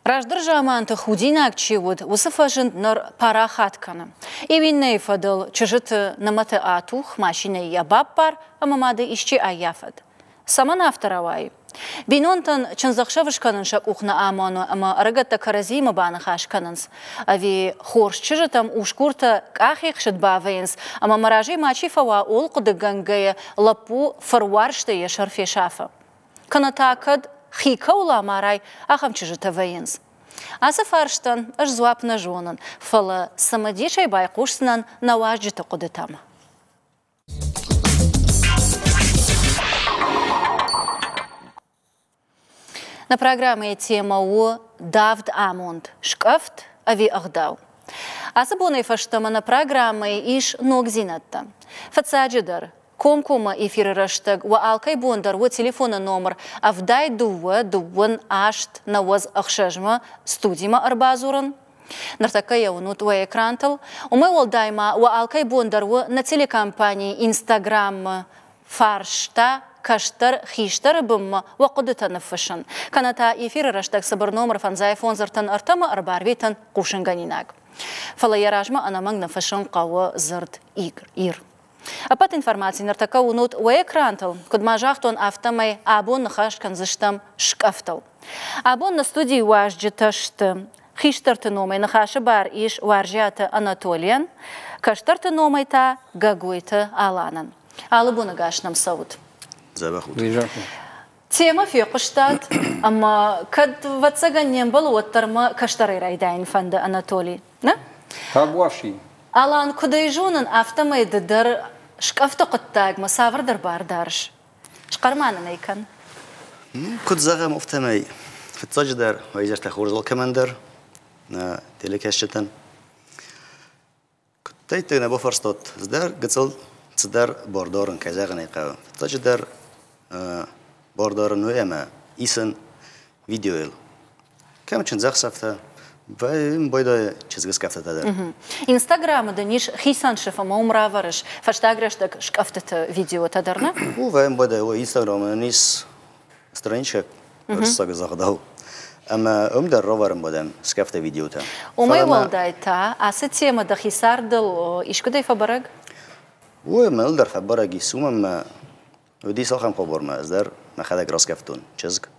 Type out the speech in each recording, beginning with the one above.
Раздӕр заманты худинаг чи уыд, уыцы фӕзынд ныр парахат кӕны. Иу иннӕйы фӕдыл чызджыты нымӕты атух, машинӕйы йӕ баппар ӕмӕ ма дӕ исчи аййафӕд. Цӕмӕн афтӕ рауайы? Бинонтӕн чындзӕхсӕв скӕнын сӕ къух нӕ амоны ӕмӕ ӕрыгӕттӕ кӕрӕдзиимӕ баныхас кӕнынц. Ӕви хорз чызджытӕм усгуртӕ къахихсыд бавӕйынц ӕмӕ мӕ разӕй мачи фӕуа, ууыл хъуыдыгӕнгӕйӕ лӕппу фыруарзтӕй йӕ сӕр фесафы. Кӕнӕ та кӕд хи кӕуыл амарай, ахӕм чызджытӕ вӕййынц. Ацы фарстӕн ӕз дзуапп нӕ зонын, фӕлӕ цымыдисӕй байхъусдзынӕн нӕ уазджыты хъуыдытӕм. Нӕ программӕйы темӕ у давд амонд, скъӕфт ӕви ӕгъдау. Ацы бонӕй фӕстӕмӕ нӕ программӕйы ис ногдзинӕдтӕ. Фыццаджыдӕр, Комкоммӕ эфиры рӕстӕг уӕ алкӕй бон дӕр уӕ телефоны номыр 72 28 96-мӕ студимӕ ӕрбадзурын. Ныртӕккӕ йӕ уынут уӕ экрантыл. Уымӕй уӕлдай ма уӕ алкӕй бон дӕр у нӕ телекомпанийы Инстаграммы фарста кӕстӕр хистӕры бынмӕ уӕ хъуыдытӕ ныффыссын, кӕнӕ та эфиры рӕстӕг цыбыр номыр фӕндзай фондз 33-мӕ ӕрбарвитын хъусынгӕнинаг. Фӕлӕ йӕ размӕ ӕнӕмӕнг ныффыссын хъӕуы дзырд Ир. Ӕппӕт информаци ныртӕккӕ уынут уӕ экрантыл. Куыд ма загътон, афтӕмӕй абон ныхас кӕндзыстӕм скъӕфтыл. Абон нӕ студийы уазджытӕ сты. Хистӕрты номӕй ныхасы бар ис Уарзиаты Анатолийӕн, кӕстӕрты номӕй та Гӕгойты Аланӕн. Алы боны гас нӕм цӕут. Дзӕбӕх ут. Темӕ фехъуыстат, ӕмӕ кӕд ӕвӕццӕгӕн не мбӕлы, уӕддӕр мӕ кӕстӕрӕй райдайын фӕнды, Анатолий. Нӕ? Табуафси. Алан, куыд ӕй зонын, афтӕмӕй ды дӕр скъӕфты хъуыддагмӕ цавӕрдӕр бар дарыс. Схъӕр ма нын ӕй кӕн. Куыд зӕгъӕм, афтӕмӕй фыццаджыдӕр уӕ хорз алкӕмӕн дӕр, нӕ телекӕсджытӕн. Куыддӕйты нӕ бафарстат, цыдӕр гыццыл цыдӕр бар дарын, кӕй зӕгъын ӕй хъӕуы. Фыццаджыдӕр бар дарын уый ӕмӕ исын видеойыл. Кӕм чындзӕхсӕвтӕ, байдайы чызгыскъӕфтытӕ дӕр. Инстаграмы дын ис хицӕн сыф ӕмӕ уым равӕрыс фӕстаг рӕстӕг скъӕфтыты видеотӕ дӕр, нӕ? Увӕм байдайы, Инстаграмы нын ис страничка уырыссаг загъдау. Ӕмӕ уым дӕр равӕрын бадӕм скъӕфты видеотӕ. Уымӕй уӕлдай та ацы темӕ дӕхи цардыл искуыдӕй фӕбӕрӕг? Уый мӕныл дӕр фӕбӕрӕг ис, уымӕн мӕ уыдис ахӕм хабар ӕз дӕр мӕхӕдӕг раскъӕфтон чызг.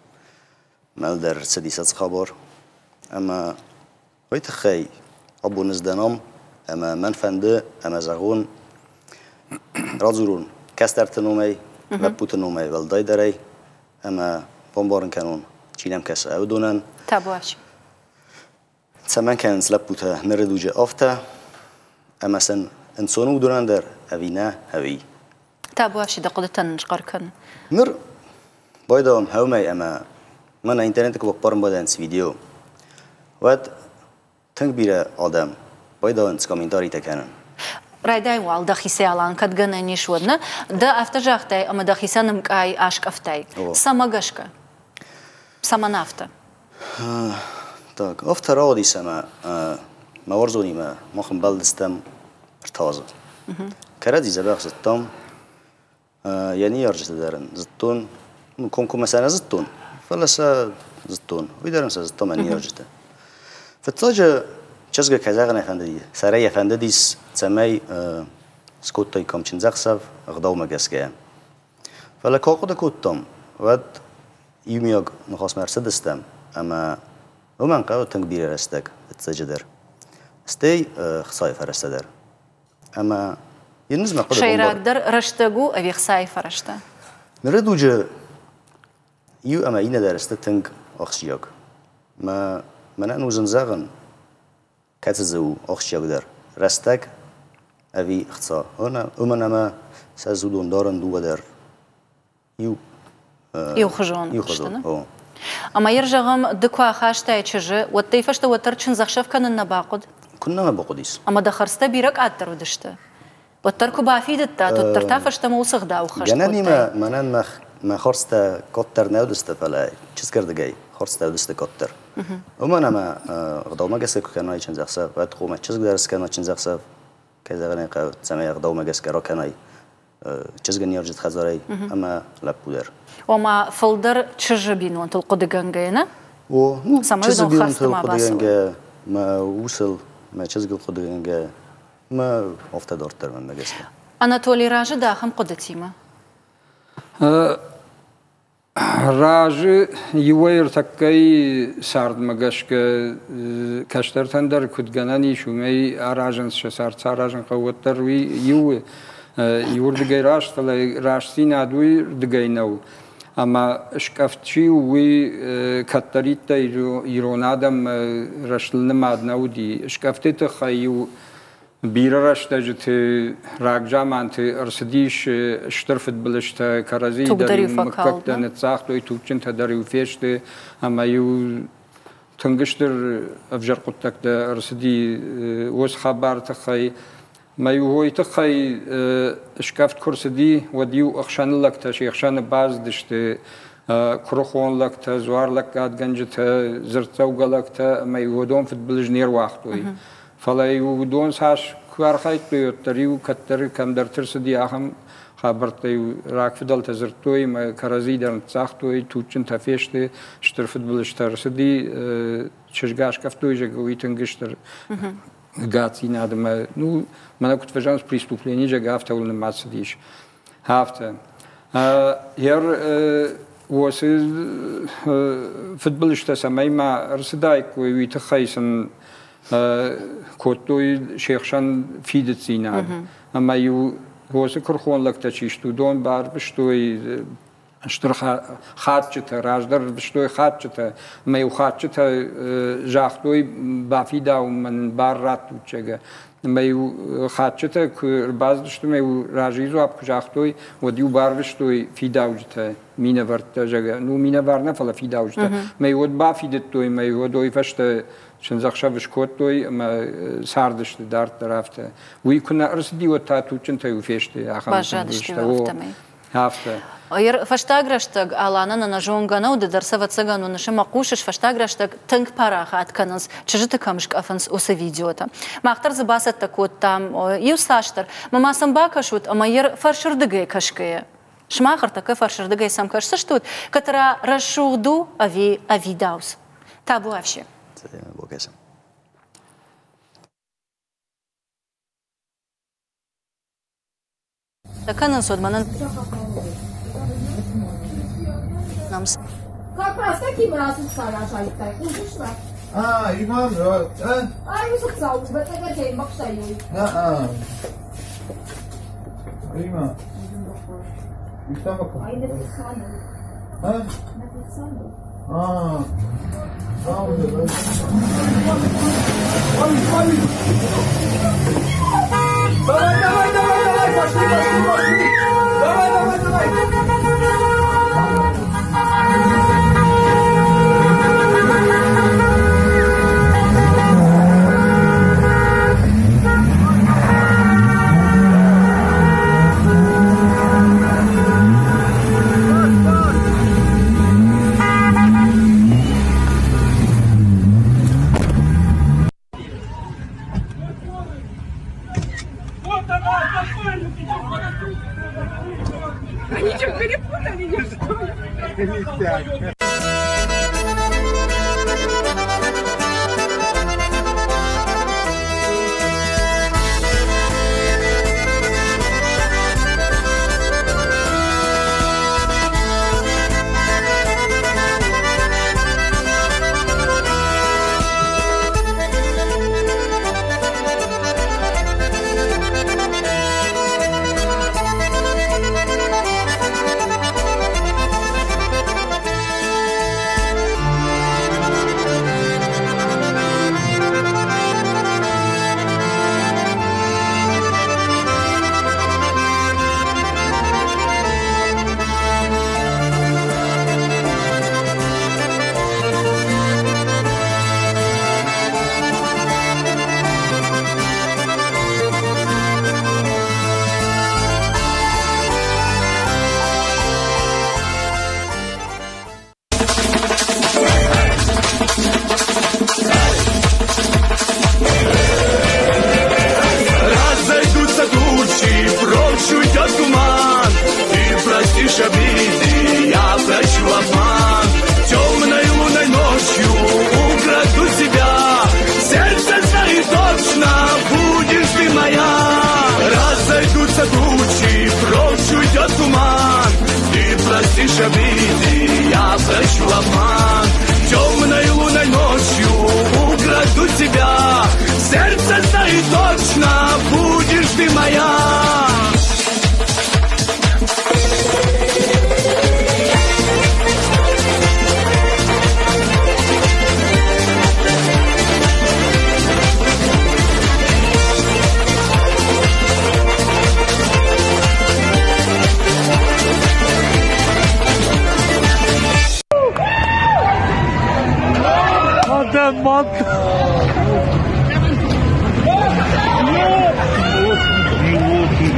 Мӕныл дӕр цыдис ацы хабар. Ӕмӕ уый тыххӕй абон ӕз дӕн ам, ӕмӕ мӕн фӕнды ӕмӕ зӕгъон, радзурон кӕстӕрты номӕй, лӕппуты номӕй уӕлдайдӕрӕй ӕмӕ бамбарын кӕнон, чи нӕм кӕсы, уыдонӕн. Табуафси. Цӕмӕн кӕнынц лӕппутӕ ныры дуджы афтӕ, ӕмӕ сын ӕнцон у уыдонӕн дӕр ӕви нӕ, ӕви? Табуафси, дӕ хъуыдытӕ нын схъӕр кӕн. Ныр байдауӕм хӕумӕй ӕмӕ мӕнӕ интернеты куы баппарын бадӕнц видео, уӕд тынг бирӕ адӕм байдауынц комментаритӕ кӕнын. Райдай уал дӕхицӕй, Алан, кӕд гӕнӕн ис, уӕд нӕ? Ды афтӕ загътай, ӕмӕ дӕхицӕн ӕмкъай аскъӕфтай. Цӕмӕ гӕсгӕ? Цӕмӕн афтӕ? Так, афтӕ рауадис ӕмӕ мӕ уарзонимӕ мах ӕмбӕлдыстӕм ӕртӕ Кӕрӕдзи дзӕбӕх зыдтам, йӕ ныййарджыты дӕр ын зыдтон, ну, комкоммӕ сӕ нӕ зыдтон, фӕлӕ сӕ зыдтон, уый дӕр ын сӕ зыдтон мӕ ныййарджыты. Фыццаджы чызгы кӕй зӕгъын ӕй фӕндыди, сӕрӕй йӕ фӕндыдис, цӕмӕй скодтаиккам чындзӕхсӕв ӕгъдаумӕ гӕсгӕ. Фӕлӕ куы ахъуыды кодтам, уӕд иумиаг ныхасмӕ ӕрцыдыстӕм ӕмӕ уымӕн хъӕуы тынг бирӕ рӕстӕг, фыццаджыдӕр. Стӕй хцайы фӕрӕзтӕ дӕр. Ӕмӕ йын ӕз мӕ хъуыды Сӕйрагдӕр рӕстӕг у ӕви хцайы фӕрӕзтӕ? Ныры дуджы иу ӕмӕ иннӕ дӕр сты тынг ахсджиаг. Мӕ мӕнӕн у зын зӕгъын, кӕцы дзы у ахсджиагдӕр, рӕстӕг ӕви хца. Уымӕн ӕмӕ сӕ ӕз уыдон дарын дыууӕ дӕр иу Иухуызон сты. Ӕмӕ йыр зӕгъӕм, ды куы ахастай чызджы, уӕд дӕ фӕстӕ уӕддӕр чындзӕхсӕв кӕнын нӕ бахъуыд? Куыннӕ мӕ бахъуыдис. Ӕмӕ дӕ хӕрдзтӕ бирӕ къаддӕр уыдысты? Уӕддӕр куы бафидыдтат, уӕддӕр та фӕстӕмӕ уыцы ӕгъдау хӕст Гӕнӕнимӕ мӕнӕн мӕ хӕрдзтӕ къаддӕр нӕ уыдысты, фӕлӕ чызгӕрдыгӕй хӕрдзтӕ уыдысты къаддӕр. Уымӕн ӕмӕ ӕгъдаумӕ гӕсгӕ куы кӕнай чындзӕхсӕв, уӕд хъуамӕ чызг дӕр скӕна чындзӕхсӕв, кӕй зӕгъын ӕй хъӕуы, цӕмӕй ӕгъдаумӕ гӕсгӕ ракӕнай чызгӕн йе рджыт хӕдзарӕй ӕмӕ лӕппу дӕр. Ома фылдӕр чызджы бинонтыл хъуыдыгӕнгӕйӕ, нӕ? О, ну, Цӕмӕй чызджы уыдон хӕрдзты бинонтыл ма бацӕуой. хъуыдыгӕнгӕ, мӕ усыл, мӕ чызгыл хъуыдыгӕнгӕ, мӕ афтӕ дарддӕр мӕнмӕ гӕсгӕ. Анатолий разы дӕ ахӕм хъуыдытимӕ? Разы иуӕй ӕртӕккӕйы цардмӕ гӕсгӕ кӕстӕртӕн дӕр куыд гӕнӕн ис, уымӕй аразынц сӕ цард саразын хъӕуы, уӕддӕр уый иу иуырдыгӕй раст, фӕлӕ рӕстдзинад уыйырдыгӕй нӕу. Ӕмӕ скъӕфт чи у, уый кӕддӕриддӕр ирон адӕммӕ рӕстыл нымад нӕ уыди. Скъӕфты тыххӕй-иу бирӕ рӕстӕджыты рагзаманты ӕрцыдис стыр фыдбылызтӕ, кӕрӕдзийы дӕр-иу мыггӕгтӕ ныццагътой, туджджынтӕ дӕр-иу фесты, ӕмӕ-иу тынг стыр ӕвзӕр хъуыддӕгтӕ ӕрцыди уыцы хабары тыххӕй. Мӕ-иу уой тыххӕй скъӕфт куы рцыди, уӕд-иу ӕхсӕны лӕгтӕ се хсӕны бацыдысты куырыхон лӕгтӕ, дзуарлӕггадгӕнджытӕ, дзырддзӕугӕ лӕгтӕ, ӕмӕ-иу уыдон фыдбылыз не руагътой. Фӕлӕ-иу уыдон цас куы архайдтой, уӕддӕр-иу кӕддӕр кӕмдӕрты рцыди ахӕм хабӕрттӕ-иу рагфыдӕлтӕ дзырдтой ӕмӕ кӕрӕдзи дӕр ныццагътой, туджджынтӕ фесты, стыр фыдбылызтӕ ӕрцыди, чызг аскъӕфтой, зӕгъгӕ, уый тынг стыр гацдзинад ӕмӕ, ну, мӕнӕ куыд фӕзӕгъынц, преступление, зӕгъгӕ, афтӕ уыл нымад цыдис. Афтӕ. Ер уыцы фыдбылызтӕ цӕмӕй ма ӕрцыдаиккой, уый тыххӕй сын кодтой се хсӕн фидыддзинад. Ӕмӕ-иу уыцы куырыхон лӕгтӕ чи сты, уыдон барвыстой стыр хатджытӕ, раздӕр рвыстой хатджытӕ, ӕмӕ-иу хатджытӕ загътой, бафидауынмӕ нын бар раттут, зӕгъгӕ. Ӕмӕ-иу хатджытӕ куы ӕрбацыдысты ӕмӕ-иу разыйы дзуапп куы загътой, уӕд-иу барвыстой фидауджытӕ, минӕвӕрттӕ, зӕгъгӕ. Ну, минӕвар нӕ, фӕлӕ фидауджытӕ. Ӕмӕ-иу уӕд бафидыдтой, ӕмӕ-иу уӕд уый фӕстӕ чындзӕхсӕв скодтой ӕмӕ цардысты дарддӕр афтӕ. Уый куы нӕ ӕрцыди, уӕд та туджджынтӕ-иу фесты ахӕм. Баззадысты афтӕмӕй. Афтӕ. Фӕстаг рӕстӕг Аланӕн ӕнӕзонгӕ нӕу, ды дӕр сӕ ӕвӕццӕгӕн уыныс ӕмӕ хъусыс, фӕстаг рӕстӕг тынг парахат кӕнынц, чызджыты кӕм скъӕфынц, уыцы видеотӕ. Мах дӕр дзы бацӕттӕ кодтам иу цасдӕр. Мӕ ма сӕм бакӕсут ӕмӕ йӕ фӕрсырдыгӕй кӕсгӕйӕ. Сымах ӕртӕккӕ фӕрсырдыгӕй сӕм кӕсдзыстут, кӕддӕра рӕсугъд у ӕви ӕвидауц. Табуафси. Бакӕсӕм. Кӕнынц уӕд мӕнӕн А, имам, а? Има. А? А. Давай, давай, давай, давай, пошли, пошли, пошли. Давай, давай, давай. Они что, перепутали или что? обиды я прощу обман. Темной лунной ночью украду тебя. Сердце знает точно, будешь ты моя.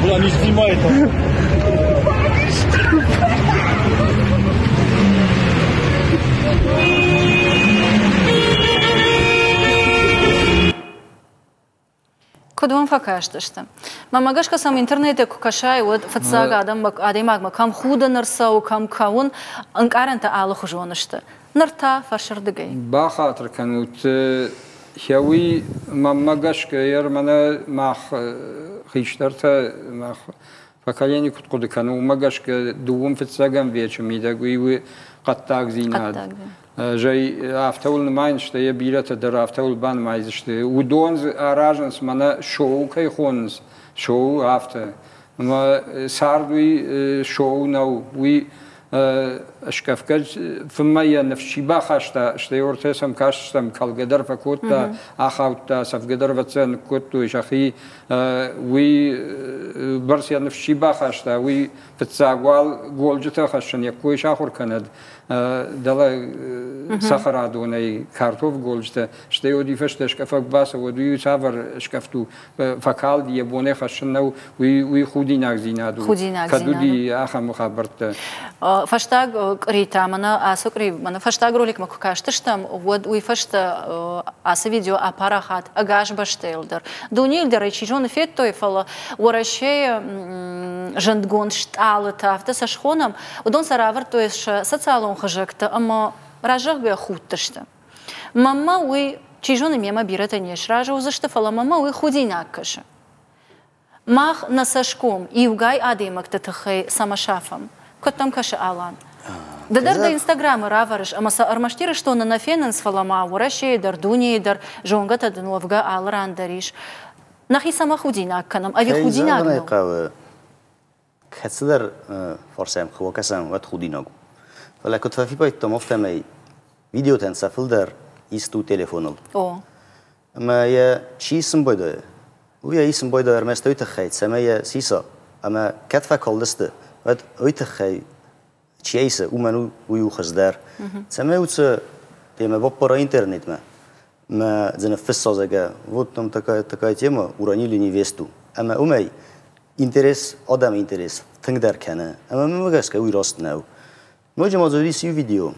Бля, не снимай там. Куыд уӕм фӕкастысты? Мӕнмӕ гӕсгӕ сӕм интернеты куы кӕсай, уӕд фыццаг адӕймагмӕ кӕм худын ӕрцӕуы, кӕм кӕуын, ӕнкъарӕнтӕ алыхуызон сты. Ныр та фӕрсырдыгӕй. Бахатыр кӕнут, уый мӕнмӕ гӕсгӕ мӕнӕ мах хистӕртӕ, мах поколени куыд хъуыды кӕны, уымӕ гӕсгӕ дыууын фыццӕгӕм вечы мидӕг уый у хъӕддагдзинад. Зӕй афтӕ уыл нымайын, стӕй йӕ бирӕтӕ дӕр афтӕ уыл банымайдзысты. Уыдон дзы аразынц, мӕнӕ шоу кӕй хонынц, шоу афтӕ. Ӕмӕ цард уый шоу нӕу, уый скъӕфгӕ фынмӕ йӕ ныфс чи бахаста, стӕй ортӕ сӕм кастыстӕм, кӕлгӕ дӕр фӕкодта, ахаудта, сӕфгӕ дӕр ӕвӕццӕгӕн ныккодтой сӕхи. Уый бӕрц йӕ ныфс чи бахаста, уый фыццаг уал голджытӕ хӕссын йӕ ккой сахуыр кӕнӕд, дӕлӕ цӕхӕрадонӕй картоф голджытӕ, стӕй уӕд уый фӕстӕ скъӕфӕг бацӕуӕд, уый цавӕр скъӕфт у, фӕкалд йӕ бонӕй хӕссын нӕу, уый, уый худинагдзинад у. Худинагдзинад. Кӕд уыди ахӕм хабӕрттӕ? Фӕстаг къуыритӕ, мӕнӕ ацы къуыри, мӕнӕ фӕстаг роликмӕ куы кастыстӕм, уӕд уый фӕстӕ ацы видео апарахат ӕгас бӕстӕйыл дӕр. Дунейыл дӕр ӕй чи зоны федтой, фӕлӕ Уӕрӕсейы зындгонд стъалытӕ, афтӕ сӕ схонӕм, уыдон сӕ равӕрдтой сӕ социалон хызӕгты ӕмӕ разӕгъгӕ худтысты. Мӕнмӕ уый, чи зоны, мемӕ бирӕтӕ не сразы уыдзысты, фӕлӕ мӕнмӕ уый худинаг кӕсы. Мах нӕ цӕсгом иугай адӕймӕгты тыххӕй цӕмӕ сафӕм? Куыд дӕм кӕсы, Алан? Ды дӕр дӕ Инстаграмы равӕрыс ӕмӕ сӕ ӕрмӕст Ирыстоны нӕ фенынц, фӕлӕ ма Уӕрӕсейы дӕр, дунейы дӕр, зонгӕтӕ дын уӕвгӕ алы ран дӕр ис. Нӕхи цӕмӕ худинаг кӕнӕм ӕви худинаг нӕу? хъӕуы кӕцыдӕр фарсӕм куы бакӕсӕм, уӕд худинаг у. Фӕлӕ куыд фӕфиппайдтам, афтӕмӕй видеотӕн сӕ фылдӕр ист у телефоныл. О. Ӕмӕ йӕ чи исын байдайы, уый йӕ исын байдайы ӕрмӕст уый тыххӕй, цӕмӕй йӕ сиса. Ӕмӕ кӕд фӕкалдысты, уӕд уый тыххӕй чи йӕ исы, уымӕн у уый у хуыздӕр. Цӕмӕй уыцы темӕ баппара интернетмӕ, мӕ дзы ныффысса, зӕгъгӕ, вот там такая, такая тема, уронили невесту. Ӕмӕ уымӕй интерес, адӕмы интерес тынгдӕр кӕны. Ӕмӕ мӕнмӕ гӕсгӕ уый раст нӕу. Ноджы ма дзы уыдис иу видео,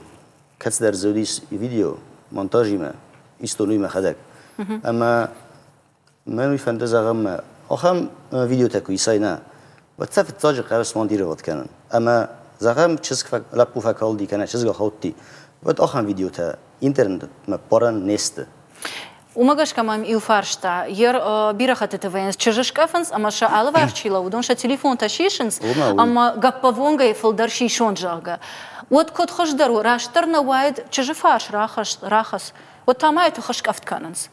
кӕцыдӕр дзы уыдис видео монтажимӕ, истон уый мӕхӕдӕг. Ӕмӕ мӕн уый фӕнды зӕгъын мӕ, ахӕм видеотӕ куы исай нӕ, уӕд сӕ фыццаджы хъӕуы смонтировать кӕнын. Ӕмӕ зӕгъӕм, чызг лӕппу фӕкалди кӕнӕ чызг ахаудти, уӕд ахӕм видеотӕ интернетмӕ ппарӕн не сты. Уымӕ гӕсгӕ мӕм иу фарста. Ер бирӕ хӕттыты вӕййынц чызджы скъӕфынц ӕмӕ сӕ алыварс чи лӕууы, уыдон сӕ телефонтӕ сисынц ӕмӕ гӕппӕввонгӕй фылдӕр сисон, зӕгъгӕ. Уӕд куыд хуыздӕр у, растдӕр нӕ уаид чызджы фарс рахӕц, уӕд та ма йӕ тыхы скъӕфт кӕнынц.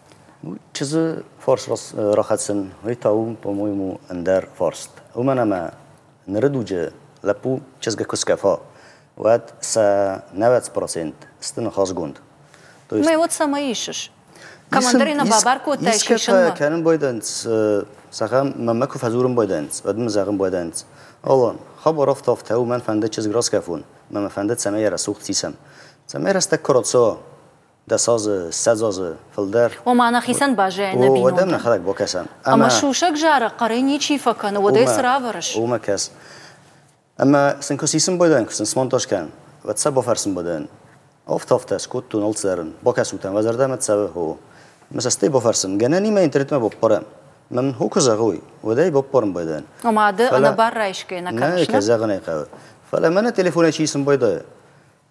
Чызджы фарс рахӕцын, уый та у, по-моему, ӕндӕр фарст. Уымӕн ӕмӕ ныры дуджы лӕппу чызгы куы скъӕфа, уӕд сӕ 90% сты ныхасгонд. Мӕ уӕд цӕмӕй исыс? Командир нӕ бабар кодтай сисынмӕ? Кӕнын байдайынц, зӕгъӕм, мӕнмӕ куы фӕдзурын байдайынц, уӕд мын зӕгъын байдайынц, Алан, хабар афтӕ афтӕ у, мӕн фӕнды чызг раскъӕфон, мӕ мӕ фӕнды, цӕмӕй йӕ рӕсугъд сисӕм. Цӕмӕй рӕстӕг куы рацӕуа, дӕс азы, 20 азы фылдӕр. Ома нӕхицӕн баззайы нӕ бинонтӕн. Уӕдӕ нӕхӕдӕг бакӕсӕм. Ӕмӕ сусӕг зарӕг хъӕрӕй ничи фӕкӕны, уӕд ӕй цы равӕрыс? Уымӕ кӕс. Ӕмӕ сын куы сисын байдайын, куы сын смонтаж кӕнын, уӕд сӕ бафӕрсын байдайын. Афтӕ-афтӕ скодтон алцӕрын, бакӕсут ӕм, уӕ зӕрдӕмӕ цӕуы хо. Ӕмӕ сӕ стӕй бафӕрсын, гӕнӕнимӕ интернетмӕ баппарӕм. Мӕн хо куы зӕгъой, уӕд ӕй баппарын байдайын. Ома ды ӕнӕбар райсгӕ нӕ кӕныс, нӕ? Нӕ, зӕгъын ӕй хъӕуы. Фӕлӕ мӕнӕ телефонӕй чи исын байдайы,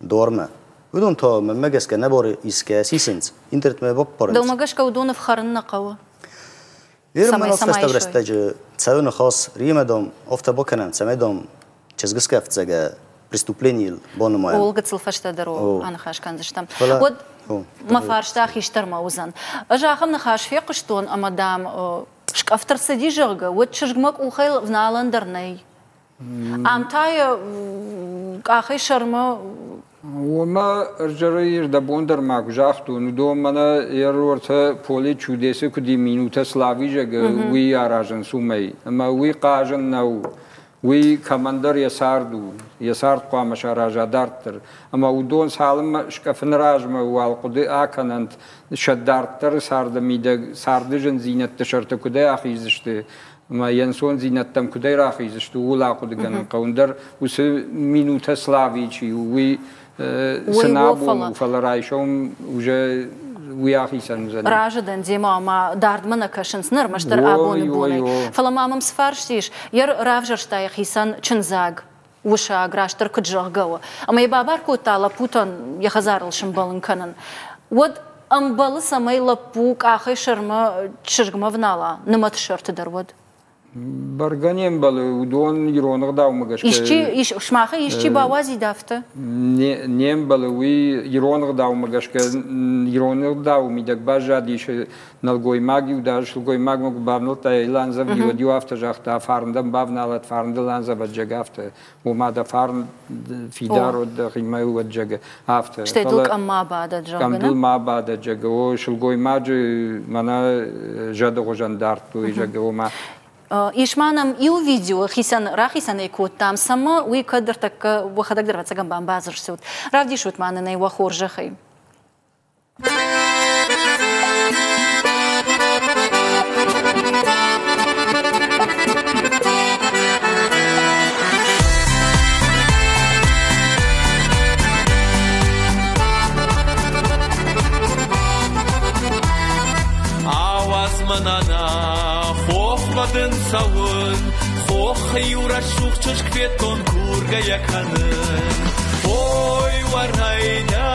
дуармӕ. Уыдон та, мӕнмӕ гӕсгӕ, нӕбары исгӕ сисынц, интернетмӕ баппарынц. Дӕумӕ гӕсгӕ уыдоны фхӕрын нӕ хъӕуы? Вермӕ фӕстаг рӕстӕджы цӕуы ныхас Римӕ, дам, афтӕ бакӕнӕм, цӕмӕй, дам, чызгыскъӕфцӕгӕ преступленийыл банымайӕм. Ууыл гыццыл фӕстӕдӕр аныхас кӕндзыстӕм. Уӕд мӕ фарста хистӕрмӕ уыдзӕн. Ӕз ахӕм ныхас фехъуыстон, ӕмӕ, дам, скъӕфт ӕрцыди, зӕгъгӕ, уӕд чызгмӕ къухӕй вналӕн дӕр нӕй. Ам та йӕ къахӕй сӕрмӕ Уымӕ ӕрзӕрӕй ӕрдӕбон дӕр ма куы загътон, уыдон мӕнӕ ӕрортӕ поле чудесы куыд и минутӕ славизӕг, уый аразынц уымӕй. Ӕмӕ уый хъазын нӕу. Уый кӕмӕндӕр йӕ цард у, йӕ цард хъуамӕ сараза дарддӕр. Ӕмӕ уыдон цалынмӕ скъӕфыны размӕ уал хъуыды акӕнӕнт, сӕ дарддӕры царды мидӕг царды зындзинӕдты сӕрты куыдӕй ахиздзысты, ӕмӕ йе нцондзинӕдтӕм куыдӕй рахиздзысты, ууыл ахъуыдыгӕнын хъӕуы. Ӕндӕр уыцы минутӕ Славийы чи у, уый цы нӕ бон у, фӕлӕ райсом уже уый ахицӕн уыдзӕни. Разы дӕн демӕ, ӕмӕ дардмӕ нӕ кӕсынц, нӕ ӕрмӕстдӕр абоны бонӕй. Фӕлӕ ма мӕм цы фарст ис, йӕ равзӕрста йӕхицӕн чындзаг, усаг, растдӕр куыд зӕгъгӕ у. Ӕмӕ йӕ бабар кодта лӕппутӕн йӕ хӕдзарыл сымбӕлын кӕнын. Уӕд ӕмбӕлы, цӕмӕй лӕппу къахӕй сӕрмӕ чызгмӕ внала, нымӕты сӕрты дӕр уӕд. Бӕргӕ не мбӕлы, уыдон ирон ӕгъдаумӕ гӕсгӕ. Исчи, ис, сымахӕй исчи бауадзид афтӕ? Не, не мбӕлы, уый ирон ӕгъдаумӕ гӕсгӕ, ирон ӕгъдауы мидӕг баззадис нӕлгоймаг-иу дӕр сылгоймагмӕ куы бавнӕлдта йӕ ландзӕвги, уӕд-иу афтӕ загъта, фарн дӕм бавналӕд, фарн ды ландзӕвӕд, зӕгъ, афтӕ. Ома дӕ фарн фидар уӕд, дӕхимӕ уӕд, зӕгъ, афтӕ. Стӕй дыл къӕм ма бадӕд, зӕгъгӕ. Къӕм дыл ма бадӕд, зӕгъ, о, сылгоймаджы мӕнӕ зӕды хуызӕн дардтой, зӕгъ, ома. Ис ма нӕм иу видео, хицӕн, рахицӕн ӕй кодтам, цӕмӕ уый кӕд ӕртӕккӕ уӕхӕдӕг дӕр ӕвӕццӕгӕн бамбадзырсут. Равдисут ма нын ӕй уӕ хорзӕхӕй. Ауадз мӕ, нана, хохмӕ дын цӕуын, Хохы иу рӕсугъд чызг федтон кургӕ йӕ кӕнын. Ой, уӕрӕйдӕ,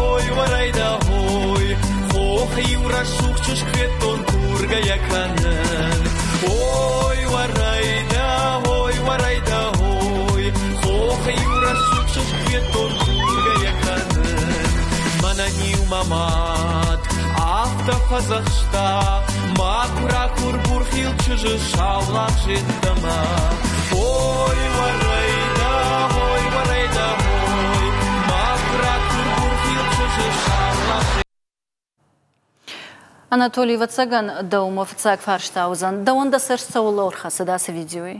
ой, уӕрӕйдӕ, ой, хохы иу рӕсугъд чызг федтон кургӕ йӕ кӕнын. Ой, уӕрӕйдӕ, ой, уӕрӕйдӕ, ой, хохы иу рӕсугъд чызг федтон кургӕ йӕ кӕнын. Мӕнӕн-иу мӕ мад афтӕ фӕдзӕхста, макуы ракур бурхил чызджы саулагъз йеддӕмӕ. Ой, уӕрӕйдӕ, ой, уӕрӕйдӕ, ой, макуы ракур бурхил чызджы саулагъз. Анатолий, ӕвӕццӕгӕн, дӕумӕ фыццаг фарста уыдзӕн. Дӕуӕн дӕ цӕст цӕуыл ӕрхӕцыд ацы видеойы?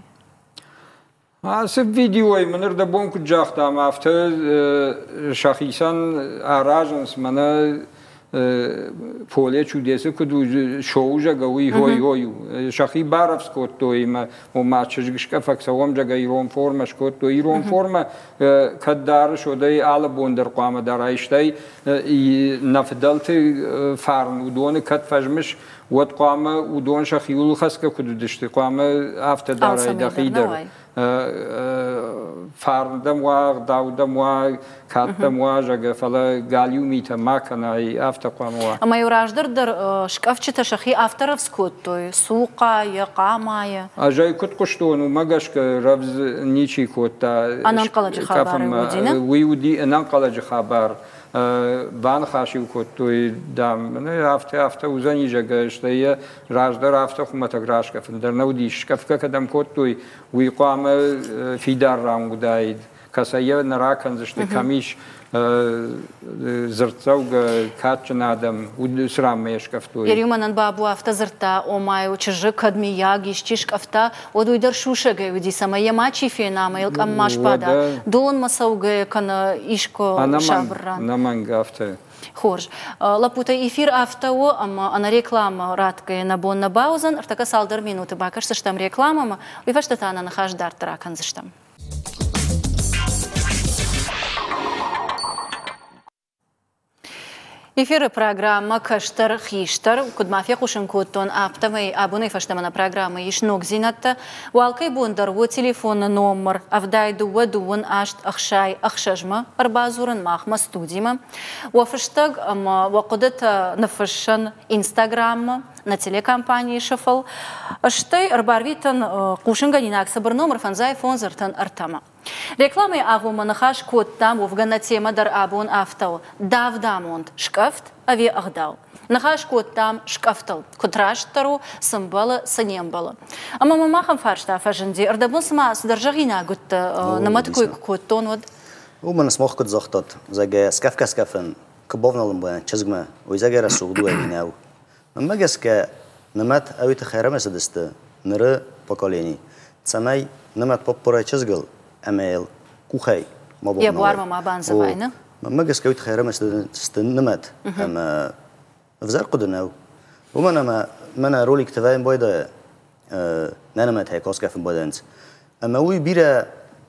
Ацы видеойы мын ӕрдӕбон куыд загътам, афтӕ сӕхицӕн аразынц мӕнӕ поле чудесы куыд у шоу зӕгъгӕ, уый ой-ой у. Сӕхи барӕвдз кодтой ӕмӕ ома чызг скъӕфӕг цӕуӕм зӕгъгӕ ирон формӕ скодтой. Ирон формӕ кӕд дарыс, уӕд ӕй алы бон дӕр хъуамӕ дарай, стӕй нӕ фыдӕлты фарн уыдоны кӕд фӕзмыс, уӕд хъуамӕ уыдон сӕхиуыл хӕцгӕ куыд уыдысты, хъуамӕ афтӕ дарай дӕхи дӕр. Фарн дӕм уа, ӕгъдау дӕм уа, кад дӕм уа, зӕгъгӕ, фӕлӕ галиу митӕ ма кӕнай, афтӕ хъуамӕ уа. Ӕмӕ-иу раздӕр дӕр скъӕфджытӕ сӕхи афтӕ рӕвдз кодтой, цухъайы, хъамайы. Ӕз ӕй куыд хъуыстон, уымӕ гӕсгӕ рӕвдз ничи кодта. Ӕнӕнхъӕлӕджы хабар уыди, нӕ? Уый уыди ӕнӕнхъӕлӕджы хабар. Баныхас-иу кодтой, дам, афтӕ, афтӕ уыдзӕни, зӕгъгӕ, стӕй йӕ раздӕр афтӕ хуымӕтӕг раскъӕфын дӕр нӕ уыдис. Скъӕфгӕ кӕдӕм кодтой, уый хъуамӕ фидар ран уыдаид. Кӕцӕй йӕ нӕ ракӕндзысты, кӕм ис дзырддзӕугӕ кадджын адӕм, уыцы ранмӕ йӕ скъӕфтой. Ериу мӕнӕн Бабу афтӕ дзырдта, ома-иу чызджы кӕд миййаг исчи скъӕфта, уӕд уый дӕр сусӕгӕй уыди, цӕмӕй йӕ мачи фена ӕмӕ йыл къӕм ма сбада. Донмӕ цӕугӕ кӕнӕ искуы сабыр ран. Ӕнӕмӕнг афтӕ. Хорз. Лӕппутӕ, эфир афтӕ у, ӕмӕ ӕнӕ рекламӕ ратгӕйӕ нӕ бон нӕ бауыдзӕн. Ӕртӕккӕ цалдӕр минуты бакӕсдзыстӕм рекламӕмӕ, уый фӕстӕ та нӕ ныхас дарддӕр акӕндзыстӕм. Эфиры программӕ «Кӕстӕр хистӕр» куыд ма фехъусын кодтон, афтӕмӕй абонӕй фӕстӕмӕ нӕ программӕйы ис ногдзинӕдтӕ. Уалкӕй бон дӕр уӕ телефоны номыр 72 28 66-мӕ ӕрбадзурын махмӕ студимӕ. Уӕ фыстӕг ӕмӕ уӕ хъуыдытӕ ныффыссын Инстаграммӕ, нӕ телекомпанийы сыфыл. Стӕй ӕрбарвитын хъусынгӕнинаг цыбыр номыр 55 33-мӕ. Рекламӕйы агъоммӕ ныхас кодтам, уӕвгӕ нӕ темӕ дӕр абон афтӕ у, давд амонд, скъӕфт ӕви ӕгъдау. Ныхас кодтам скъӕфтыл, куыд растдӕр у, цы мбӕлы, цы не мбӕлы. Ӕмӕ мӕм ахӕм фарста фӕзынди, ӕрдӕбон цыма цыдӕр зӕгъинаг уыдтӕ, нымӕт кой куы кодтон, уӕд. Уымӕн смох куыд загътат, зӕгъгӕ, скъӕфгӕ-скъӕфын куы бавналын бон чызгмӕ, уый зӕгъгӕ рӕсугъд у ӕви нӕу. Мӕнмӕ гӕсгӕ, нымӕт ӕви тыххӕй ӕрӕмысыдысты ныры поколени, цӕмӕй нымӕт поппорӕй чызгыл ӕмӕ йыл къухӕй ма Йӕ буармӕ ма бандзӕвай, нӕ? Мӕнмӕ гӕсгӕ уый тыххӕй ӕрӕмысыдысты нымӕт ӕмӕ ӕвзӕр хъуыды нӕу. Уымӕн ӕмӕ мӕнӕ роликты вӕййын байдайы, нӕ нымӕтӕй каскӕфын байдайынц. Ӕмӕ уый бирӕ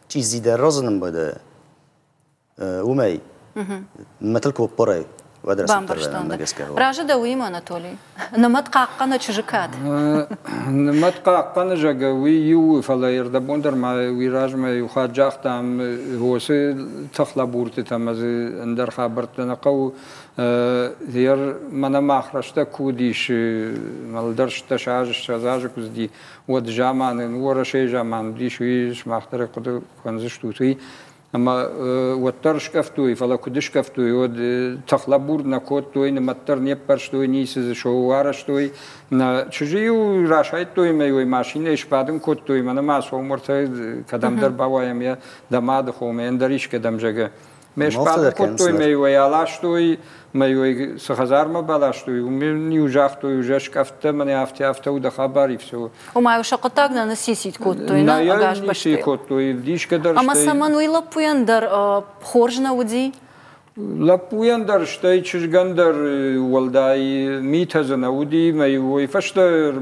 чъизидӕр разынын байдайы. Уымӕй мӕтыл куы баппарай, уӕд Бамбӕрстон дӕ. Разы дӕ уыимӕ, Анатолий? Нымӕт хъахъхъӕны чызджы кад. Нымӕт хъахъхъӕны, зӕгъгӕ, уый иу у, фӕлӕ ӕрдӕбон дӕр ма уый размӕ иу хатт загътам, уыцы тыхлӕбурдтытӕ ӕмӕ дзы ӕндӕр хабӕрттӕ нӕ хъӕуы. Ер мӕнӕ мах рӕстӕг куы уыдис, мӕлдӕр 16 азы, 20 азы куы уыди, уӕд заманы, Уӕрӕсейы заман уыдис, уый сымах дӕр хъуыды кӕндзыстут, уый. Ӕмӕ уӕддӕр скъӕфтой, фӕлӕ куыд скъӕфтой, уӕд тыхлӕбурд нӕ кодтой, нымӕтдӕр не ппӕрстой, ницы дзы шоу арӕзтой. Нӕ чызджы-иу расайдтой ӕмӕ-иу машинӕйы сбадын кодтой, мӕнӕ ма сомыртӕ кӕдӕмдӕр бауайӕм йӕ дӕ мады хомӕ, ӕндӕр искӕдӕм, зӕгъгӕ. Ме сбадын кодтой, мӕ-иу ӕй аластой, мӕ-иу ӕй цы хӕдзармӕ баластой, уым-иу загътой, уже скъӕфттӕ мӕнӕ афтӕ-афтӕ у дӕ хабар, и все. Ома сӕ хъуыддаг нӕ ныссисид кодтой, нӕ ӕгас бӕстӕйы. кодтой, дисгӕ дӕр. Ӕмӕ цӕмӕн уый лӕппуйӕн дӕр хорз нӕ уыди? Лӕппуйӕн дӕр, стӕй чызгӕн дӕр уӕлдай митӕ дзы нӕ уыди, мӕ-иу уый фӕстӕ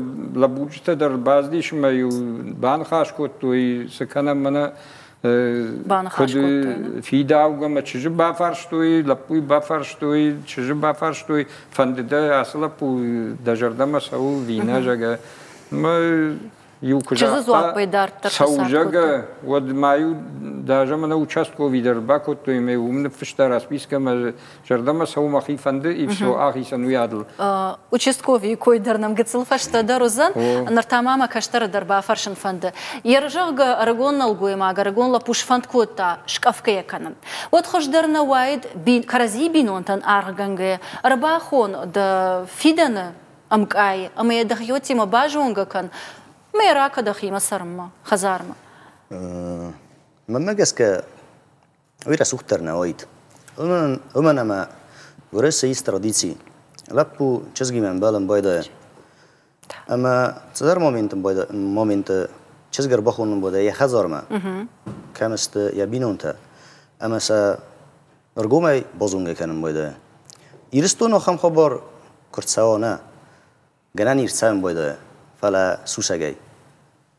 лӕбурджытӕ дӕр бацыдис ӕмӕ-иу баныхас кодтой, цы кӕнӕм мӕнӕ баныхас кодтой. Фидаугӕ мӕ чызджы бафарстой, лӕппуйы бафарстой, чызджы бафарстой, фӕнды дӕ ацы лӕппу дӕ зӕрдӕмӕ цӕуы, ви нӕ, зӕгъгӕ. Мӕ иу куы загъта, цӕуы, зӕгъгӕ, уӕд ма-иу даже мӕнӕ участковый дӕр бакодтой ӕмӕ уым ныффыста распискӕ мӕ зӕрдӕмӕ цӕуы мӕхи фӕнды, и все, ахицӕн уый адыл. Участковийы кой дӕр нӕм гыццыл фӕстӕдӕр уыдзӕн. Ныр та ма мӕ кӕстӕры дӕр бафӕрсын фӕнды. Йе рзӕгъгӕ ӕрыгон нӕлгоймаг, ӕрыгон лӕппу сфӕнд кодта скъӕфгӕ кӕнын. Уӕд хуыздӕр нӕ уаид кӕрӕдзийы бинонтӕн аргъгӕнгӕ ӕрбахон дӕ фидӕны ӕмкъайы ӕмӕ йӕ дӕхиуӕттимӕ базонгӕ кӕн, ӕмӕ йӕ ракӕ дӕхимӕ цӕрынмӕ, хӕдзармӕ. Мӕнмӕ гӕсгӕ, уый рӕсугъддӕр нӕ уаид. Уымӕн ӕмӕ Уӕрӕсе ис традици. Лӕппу чызгимӕ ӕмбӕлын байдайы. Ӕмӕ цыдӕр моменты чызг ӕрбахонын байдайы йӕ хӕдзармӕ, кӕм сты йӕ бинонтӕ, ӕмӕ сӕ ӕргомӕй базонгӕ кӕнын байдайы. Ирыстоны ахӕм хабар куы рцӕуа, нӕ, гӕнӕн ис цӕуын байдайы, фӕлӕ сусӕгӕй.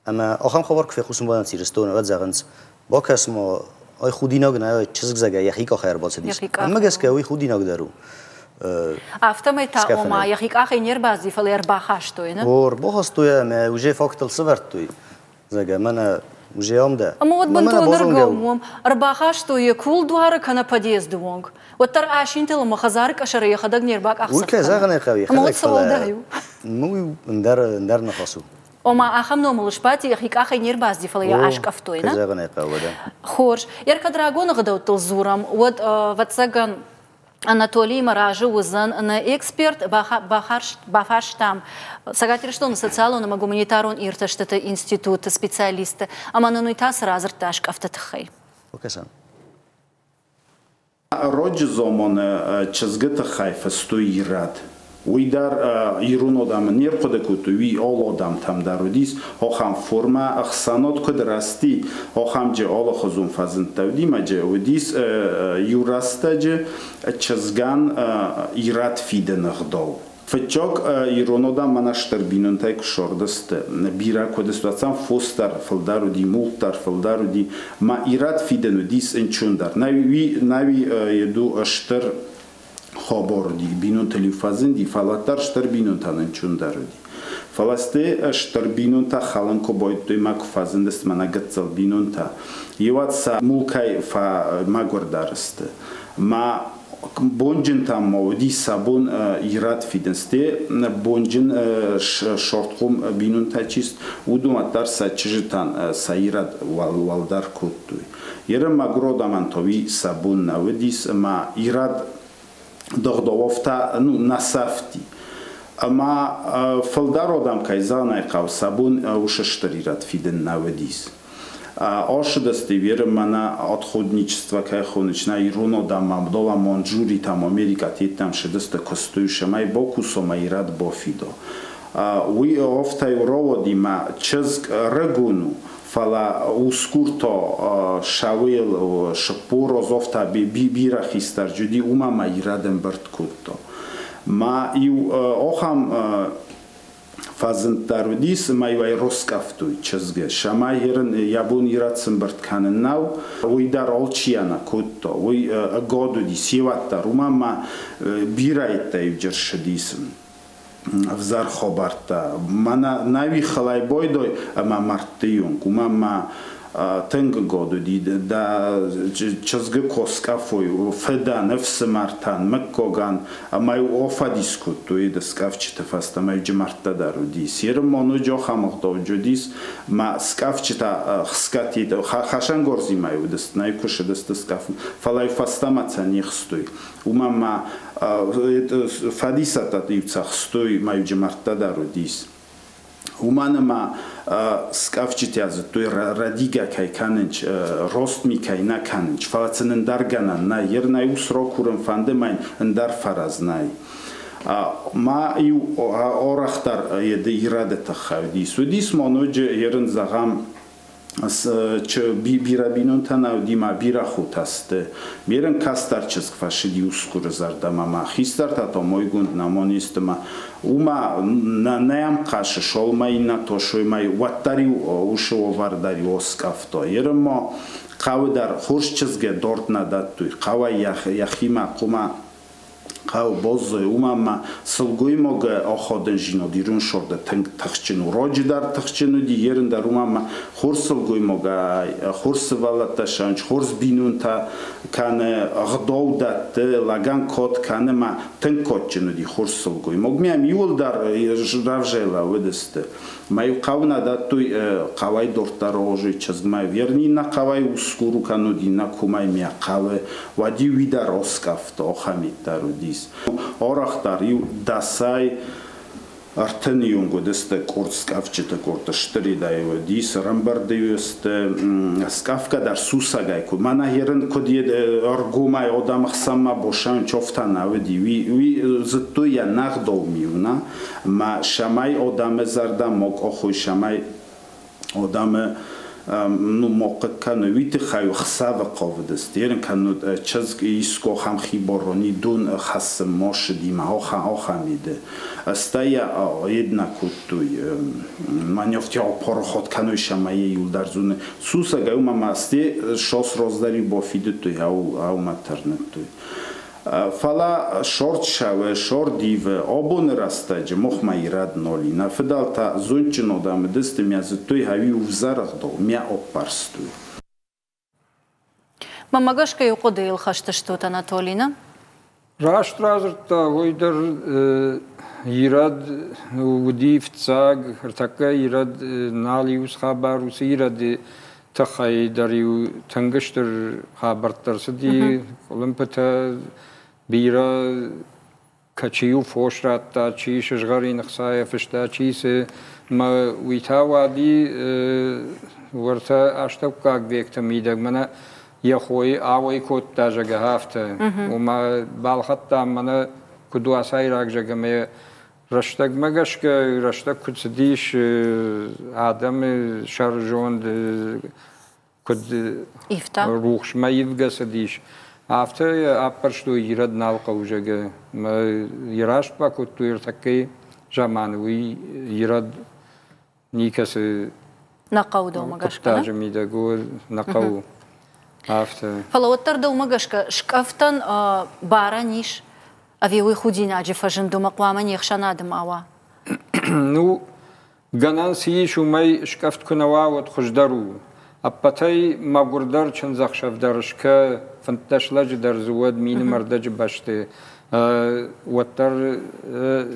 Ӕмӕ ахӕм хабар куы фехъусын байдайынц Ирыстоны, уӕд зӕгъынц, бакӕс-ма, ай худинаг нӕ, чызг зӕгъгӕ, йӕхи къахӕй ӕрбацыдис. Мӕнмӕ гӕсгӕ уый худинаг дӕр у. Афтӕмӕй та, ома, йӕхи къахӕй не рбацыди, фӕлӕ ӕрбахастой, нӕ? О, ӕрбахастой ӕмӕ уже фактыл сӕвӕрдтой. Зӕгъгӕ, мӕнӕ уже ам дӕ. Ӕмӕ уӕд бынтон ӕргом уым ӕрбахастой йӕ кулдуары кӕнӕ подъезды онг. Уӕддӕр асинтыл ӕмӕ хӕдзары къӕсӕры йӕхӕдӕг не рбакъахдзӕф Уый кӕй зӕгъын ӕй хъӕуы, Ӕмӕ уӕд цы уӕлдай у? Ну, ӕндӕр, ӕндӕр ныхас у. Ома, ахӕм номыл сбадти, йӕхи къахӕй не рбацыди, фӕлӕ йӕ аскъӕфтой, нӕ? Кӕй зӕгъын ӕй хъӕуы, да. Хорз. Йӕ кӕд рагон ӕгъдӕуттыл дзурӕм, уӕд, ӕвӕццӕгӕн, Анатолиимӕ разы уыдзӕн нӕ эксперт. Бафарстам Цӕгат Ирыстоны социалон ӕмӕ гуманитарон иртӕстыты институты специалистты, ӕмӕ нын уый та цы радзырдта скъӕфты тыххӕй. Бакӕсӕм. Ӕрӕджы заманы чызгы тыххӕй фыстой ирӕд. Уый дӕр ирон адӕмы не рхъуыды кодтой, уый алы адӕмтӕм дӕр уыдис ахӕм формӕ, ӕхсӕнад куыд рӕзти, ахӕм джы алыхуызон фӕзындтӕ уыди мӕ джы уыдис иу рӕстӕджы чызгӕн ирӕд фидыны гъдау. Фыццаг ирон адӕм мӕнӕ стыр бинонтӕй куы сордысты, бирӕ куыд сты, уӕд фос дӕр фылдӕр уыди, мулк дӕр фылдӕр уыди, ма ирӕд фидын уыдис ӕнцондӕр. Нӕуи еду стыр хабар уыди, бинонтыл-иу фӕзынди, фӕлӕ дӕр стыр бинонтӕн ӕнцондӕр уыди. Фӕлӕ сте стыр бинонтӕ хӕлын куы байдыдтой мӕ куы фӕзындысты мӕнӕ гыццыл бинонтӕ, еуӕд сӕ мулкӕй фӕмӕгуырдӕр сты. Ма Бонджынтӕм ма уыди сӕ бон ирӕд фидын. Стӕй бонджын шортхъом бинонтӕ чи уыдон уӕддӕр сӕ чызджытӕн сӕ ирӕд уӕлдӕр кодтой. Еры мӕгуыр адӕмӕн та уый сӕ бон нӕ уыдис ӕмӕ ирӕд дыгъдоловтӕ ну, нӕ сӕфти. Ӕмӕ фылдӕр адӕм, кӕй зӕгъын ӕй хъӕуы, сӕ бон уыцы стыр ирӕд фидын нӕ уыдис. Ошыдысты веры мӕнӕ отходничество кӕй хоныс, нӕ ирон адӕм Абдулла Манчжури там Америкӕ теттӕм шыдысты куыстой, сӕмӕй бокусомӕ ирӕд бофидо. Уый офтӕй рауади мӕ чызг ӕрыгон у, фӕлӕ усгур та сауел шыппор озофта бирӕ хистӕр джуди, уымӕ мӕ ирӕд ӕмбырд кодта. Ма иу охам фӕзынд дӕр уыдис, ӕмӕ-иу ӕй роскъӕфтой чызгы. Сӕмӕй ерын йӕ бон ирӕд сымбырд кӕнын нӕу, уый дӕр алчи нӕ кодта. Уый ӕгад уыдис, йеуӕд дӕр, уымӕн ма бирӕйттӕ-иу ссыдис ӕвзӕр хабӕрттӕ. Мӕнӕ нӕуи хылӕй байдой ӕмӕ мӕрдты онг, уымӕн ма тынг ӕгад уыди дӕ чызгы куы скъӕфой фыдӕн, ӕфсымӕртӕн, мыггагӕн, ӕмӕ-иу афӕдис кодтой ды скъӕфджыты фӕстӕ, ӕмӕ-иу мӕрдтӕ дӕр уыдис. Ерын ноджы ахӕм ӕгъдау уыдис, мӕ скъӕфджытӕ хсгӕ хӕсӕнгорзимӕ уыдысты, нӕ куы сыдысты скъӕфын, фӕлӕ-иу фӕстӕмӕ цӕ не хстой. Уымӕн ма фӕдисӕттӕ-иу цӕ хстой, мӕ-иу мӕрдтӕ дӕр уыдис. Уымӕн ӕмӕ скъӕфджытӕ зыдтой, рӕдигӕ кӕй кӕнынц, рост ми кӕй нӕ кӕнынц, фӕлӕ сын ӕндӕр гӕнӕн нӕй. Ер нӕ ус ракурын фӕнды мӕн, ӕндӕр фӕрӕз нӕй. Ма иу арӕхдӕр ирӕды тыххӕй уыдис. Уыдис ма ноджы ерын зӕгъӕм, бирӕ бинонтӕ нӕ уыди ма бирӕ хотӕ сты. Берын кӕстӕр чызг фӕсыди усгуры зӕрдӕмӕ ма хистӕртӕ та мойгонд нӕма не сты ма уымӕ нӕм кӕсы шолмӕ иннӕ тошоймӕ уӕддӕр-иу усы овар дӕр-иу оскъӕфта. Ерын ма хъӕуы дӕр хорз чызгӕ дорд нӕ дӕттой. Хъӕуӕй йӕхимӕ хъуымӕ хъӕуы баззайы, уымӕн ӕмӕ сылгоймаг ахадындзинад ирон сорды тынг тыхджын у. Раджы дӕр тыхджын уыди, ерын дӕр, уымӕн ӕмӕ хорз сылгоймаг, хорз сывӕллӕттӕ сӕнч, хорз бинонтӕ кӕны, ӕгъдау дӕтты, лӕгӕн кад кӕны ӕмӕ тынг кадджын уыди хорз сылгоймаг. Мӕм иуылдӕр равзӕйлӕ уыдысты. Мӕ хъӕуы нӕ дӕттой хъӕуӕй дорддӕр озой чызгмӕ. Верни нӕ хъӕуӕй усгуру кӕнуд, иннӕ кумӕй мӕ хъӕуы. Уӕд-иу уый дӕр оскъӕфта, ахӕмид дӕр уыдис. Арӕхдӕр иу дӕсӕй ӕртын уыдысты къорд скъӕфджыты къорд стыридӕй уыдис, ӕрӕмбырд-иу сты скъӕфгӕ дӕр сусӕгӕй куы. Мӕнӕ ерын куыд ӕргомӕй адӕмы хсӕнмӕ босӕн чофтӕ нӕ уыди, уый зыдтой йӕ нӕгъдау миу, нӕ? Ӕмӕ сӕмӕй адӕмы зӕрдӕ ма къахой, сӕмӕй адӕмы ну, ма хъыг кӕной, уый тыххӕй ӕхсӕвы хъавыдысты. Ерын кӕннод чызг иско ахӕм хибарони дон хӕссын ма ссыди ма ахӕм иды. Стӕй йед нӕ кодтой. Маневртӕ апарахат кӕной сӕмӕ йӕ иуылдӕр зоны. Сусӕгӕй уымӕ ма стӕй сос раздӕр-иу бафидыдтой, аумӕ тырныдтой. Фӕлӕ шорт сӕуы, шорт ивы, абоны рӕстӕджы махмӕ ирӕд нал и. Нӕ фыдӕлтӕ зондджын адӕм уыдысты, мӕ зыдтой, хӕуи ӕвзӕр ӕгъдау, мӕ аппӕрстой. Мӕнмӕ гӕсгӕ иу хъуыдыйыл хӕст стут, Анатолий, нӕ? Раст радзырдта, уый дӕр ирӕд уыди фыццаг, ӕртӕккӕ ирӕд нал иу хабар, уыцы ирӕды тыххӕй дӕр-иу тынг стыр хабӕрттӕ ӕрцыди, къуылымпытӕ бирӕ, чи-иу фос радта, чи сызгъӕрин ӕхцайӕ фыста, чи цы. Мӕ уый та уади уӕртӕ астӕуккаг векты мидӕг мӕнӕ йӕ хойы ауӕй кодта, зӕгъгӕ, афтӕ. Ома балхӕдтам мӕнӕ куыд уацайраг, зӕгъгӕ, ӕмӕ рӕстӕгмӕ гӕсгӕ рӕстӕг куыд цыдис, адӕмы сӕрзонд куыд ивта, рухсмӕ ивгӕ цыдис, афтӕ йӕ аппӕрстой ирӕд нал хъӕуы, зӕгъгӕ. Мӕ йӕ раст бакодтой ӕртӕккӕйы заманы, уый ирӕд никӕцы нӕ хъӕуы дӕумӕ гӕсгӕ, хъуыддаджы мидӕг нӕ хъӕуы. Афтӕ. Фӕлӕ уӕддӕр дӕумӕ гӕсгӕ скъӕфтӕн барӕн ис ӕви уый худинаджы фӕзынд уымӕ хъуамӕ не хсӕнады ма уа? Ну, гӕнӕн цы ис, уымӕй скъӕфт куы нӕ уа, уӕд хуыздӕр у. Ӕппӕтӕй мӕгуырдӕр чындзӕхсӕв дӕр скӕ, 15 лӕджы дӕр дзы уӕд мины мӕрдӕджы бӕсты, уӕддӕр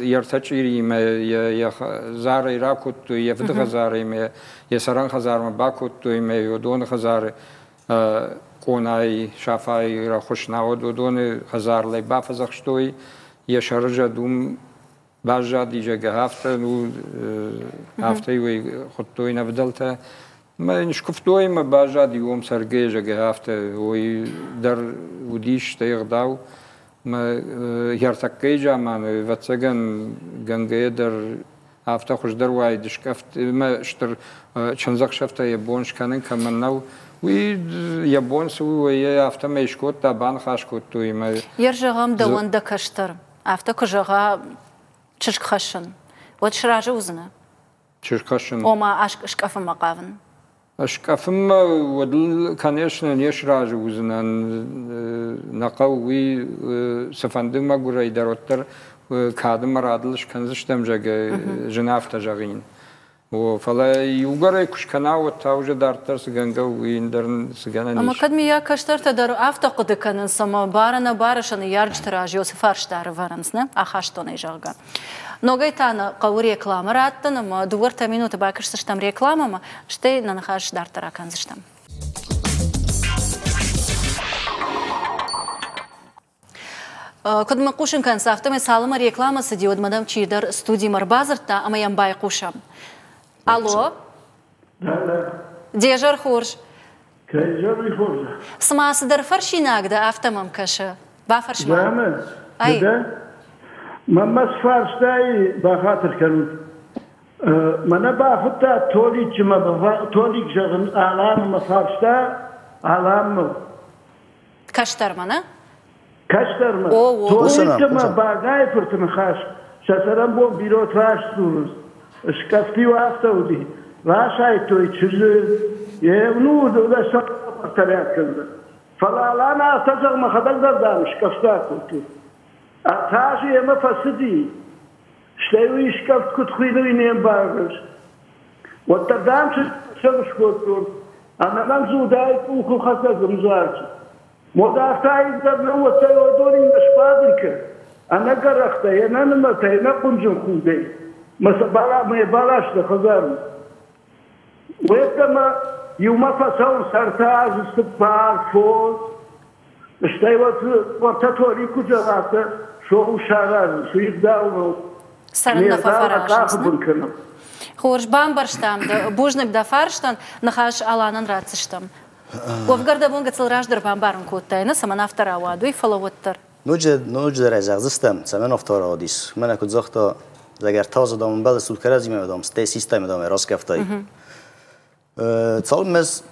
йе ртӕ чъириимӕ йӕ хӕдзарӕй ракодтой, йӕ фыды хӕдзарӕй йӕ цӕрӕн хӕдзармӕ бакодтой мӕ уыдоны хӕдзары къонайы Сафайы рӕхуыс науӕд уыдоны хӕдзарлӕй бафӕдзӕхстой, йӕ сӕрызӕд уым баззади, зӕгъгӕ, афтӕ, ну, афтӕ уый хуыдтой нӕ фыдӕлтӕ. Мӕ йын скуывтой ӕмӕ баззади уым цӕргӕ, зӕгъгӕ, афтӕ уый дӕр уыдис стӕй ӕгъдау. Мӕ ӕртӕккӕйы заманы, ӕвӕццӕгӕн, гӕнгӕйӕ дӕр афтӕ хуыздӕр уаид скъӕфт ӕмӕ стыр чындзӕхсӕвтӕ йӕ бон скӕнын кӕмӕн нӕу, уый йӕ бон цы у, уый йӕ афтӕмӕй скодта, баныхас кодтой ӕмӕ. Йер зӕгъӕм, дӕуӕн дӕ кӕстӕр афтӕ куы зӕгъа чызг хӕссын, уӕд сразы уыдзынӕ? Чызг хӕссын? Ома скъӕфынмӕ хъавын. Скъӕфынмӕ уӕд ыл, конечно, не сразы уыдзынӕн. Нӕ хъӕуы уый цыфӕнды мӕгуырӕй дӕр, уӕддӕр кады мӕ радыл скӕндзыстӕм, зӕгъгӕ, зын афтӕ зӕгъин. О, фӕлӕ иугӕр ӕй куы скӕна, уӕд та уже дарддӕр цы гӕнгӕ у, уый ӕндӕр цы гӕнӕн ис. Ӕмӕ кӕд миййаг кӕстӕртӕ дӕр афтӕ хъуыды кӕнынц, ӕмӕ бар-ӕнӕбары сӕ ныййарджыты раз цы фарста ӕрывӕрынц, нӕ, ахӕстонӕй, зӕгъгӕ. Ногӕй та нӕ хъӕуы рекламӕ раттын ӕмӕ дыууӕ-ӕртӕ минуты бакӕсдзыстӕм рекламӕмӕ, стӕй нӕ ныхас дарддӕр акӕндзыстӕм. Куыд мӕ хъусын кӕнынц, афтӕмӕй цалынмӕ рекламӕ цыди, уӕдмӕ дӕм чидӕр студимӕ ӕрбадзырдта ӕмӕ йӕм байхъусӕм. Алло? Де зӕр хорз. Кӕй зӕр хорз? Цыма цыдӕр фӕрсинаг дӕ, афтӕ мӕм кӕсы. Бафӕрс ма. Замӕ, ды дӕ? Мӕнмӕ сфарстай, бахатыр кӕнут. Мӕнӕ бахуыдта Толиччы, Толик зӕгъын, Аланы мӕ фарста, Аланмӕ. Кӕстӕрмӕ, нӕ? Кӕстӕрмӕ. Толик ӕмӕ Багайы фырты ныхас сӕ цӕрӕнбон бирӕ раст дзурынц. Скъӕфт-иу афтӕ уыди. Расайдтой чызджы, ну, сӕ тӕригъӕд кӕндзӕн. Фӕлӕ Алан афтӕ зӕгъ, мӕхӕдӕг дӕр, дам, скъӕфтӕ кодтон. Ӕртӕ азы йемӕ фӕцыди, стӕй уый скъӕфт куыд хуыйны, уый не мбарыс. Уӕддӕр, дам, чызг скодтон. Ӕнӕмӕнг дзы уыдаид къухылхӕцӕг ӕмдзуарджын. Модӕртӕй дӕр нӕ уӕддӕр уыдонимӕ сбадын кӕн, ӕнӕ гӕрӕхтӕй, ӕнӕ нымӕтӕй, ӕнӕ хъуынджын худӕй, мӕ сӕ мӕ балас дӕ хӕдзармӕ. Уеддӕмӕ иумӕ фӕцӕуынц ӕртӕ азы цыппар, фондз, стӕй уӕд уӕртӕ Тори куы зӕгъа, афтӕ шоу саразынц, уый ӕгъдау нӕу. Цӕрын нӕ фӕфӕразынц. Хорз, бамбӕрстам дӕ. Бузныг дӕ фарстӕн. Ныхас Аланӕн ратдзыстӕм. Уӕвгӕ дӕ бон гыццыл раздӕр бамбарын кодтай, нӕ цӕмӕн афтӕ рауад, уый, фӕлӕ уӕддӕр. Ноджыдӕр ӕй зӕгъдзыстӕм, цӕмӕн афтӕ рауадис. Мӕнӕ куыд загъта, зӕгӕр тазы дам ӕмбӕлы суд кӕрӕдзимӕ дам, стӕй системӕ дам раскъӕфтай. Цалынмӕ ӕз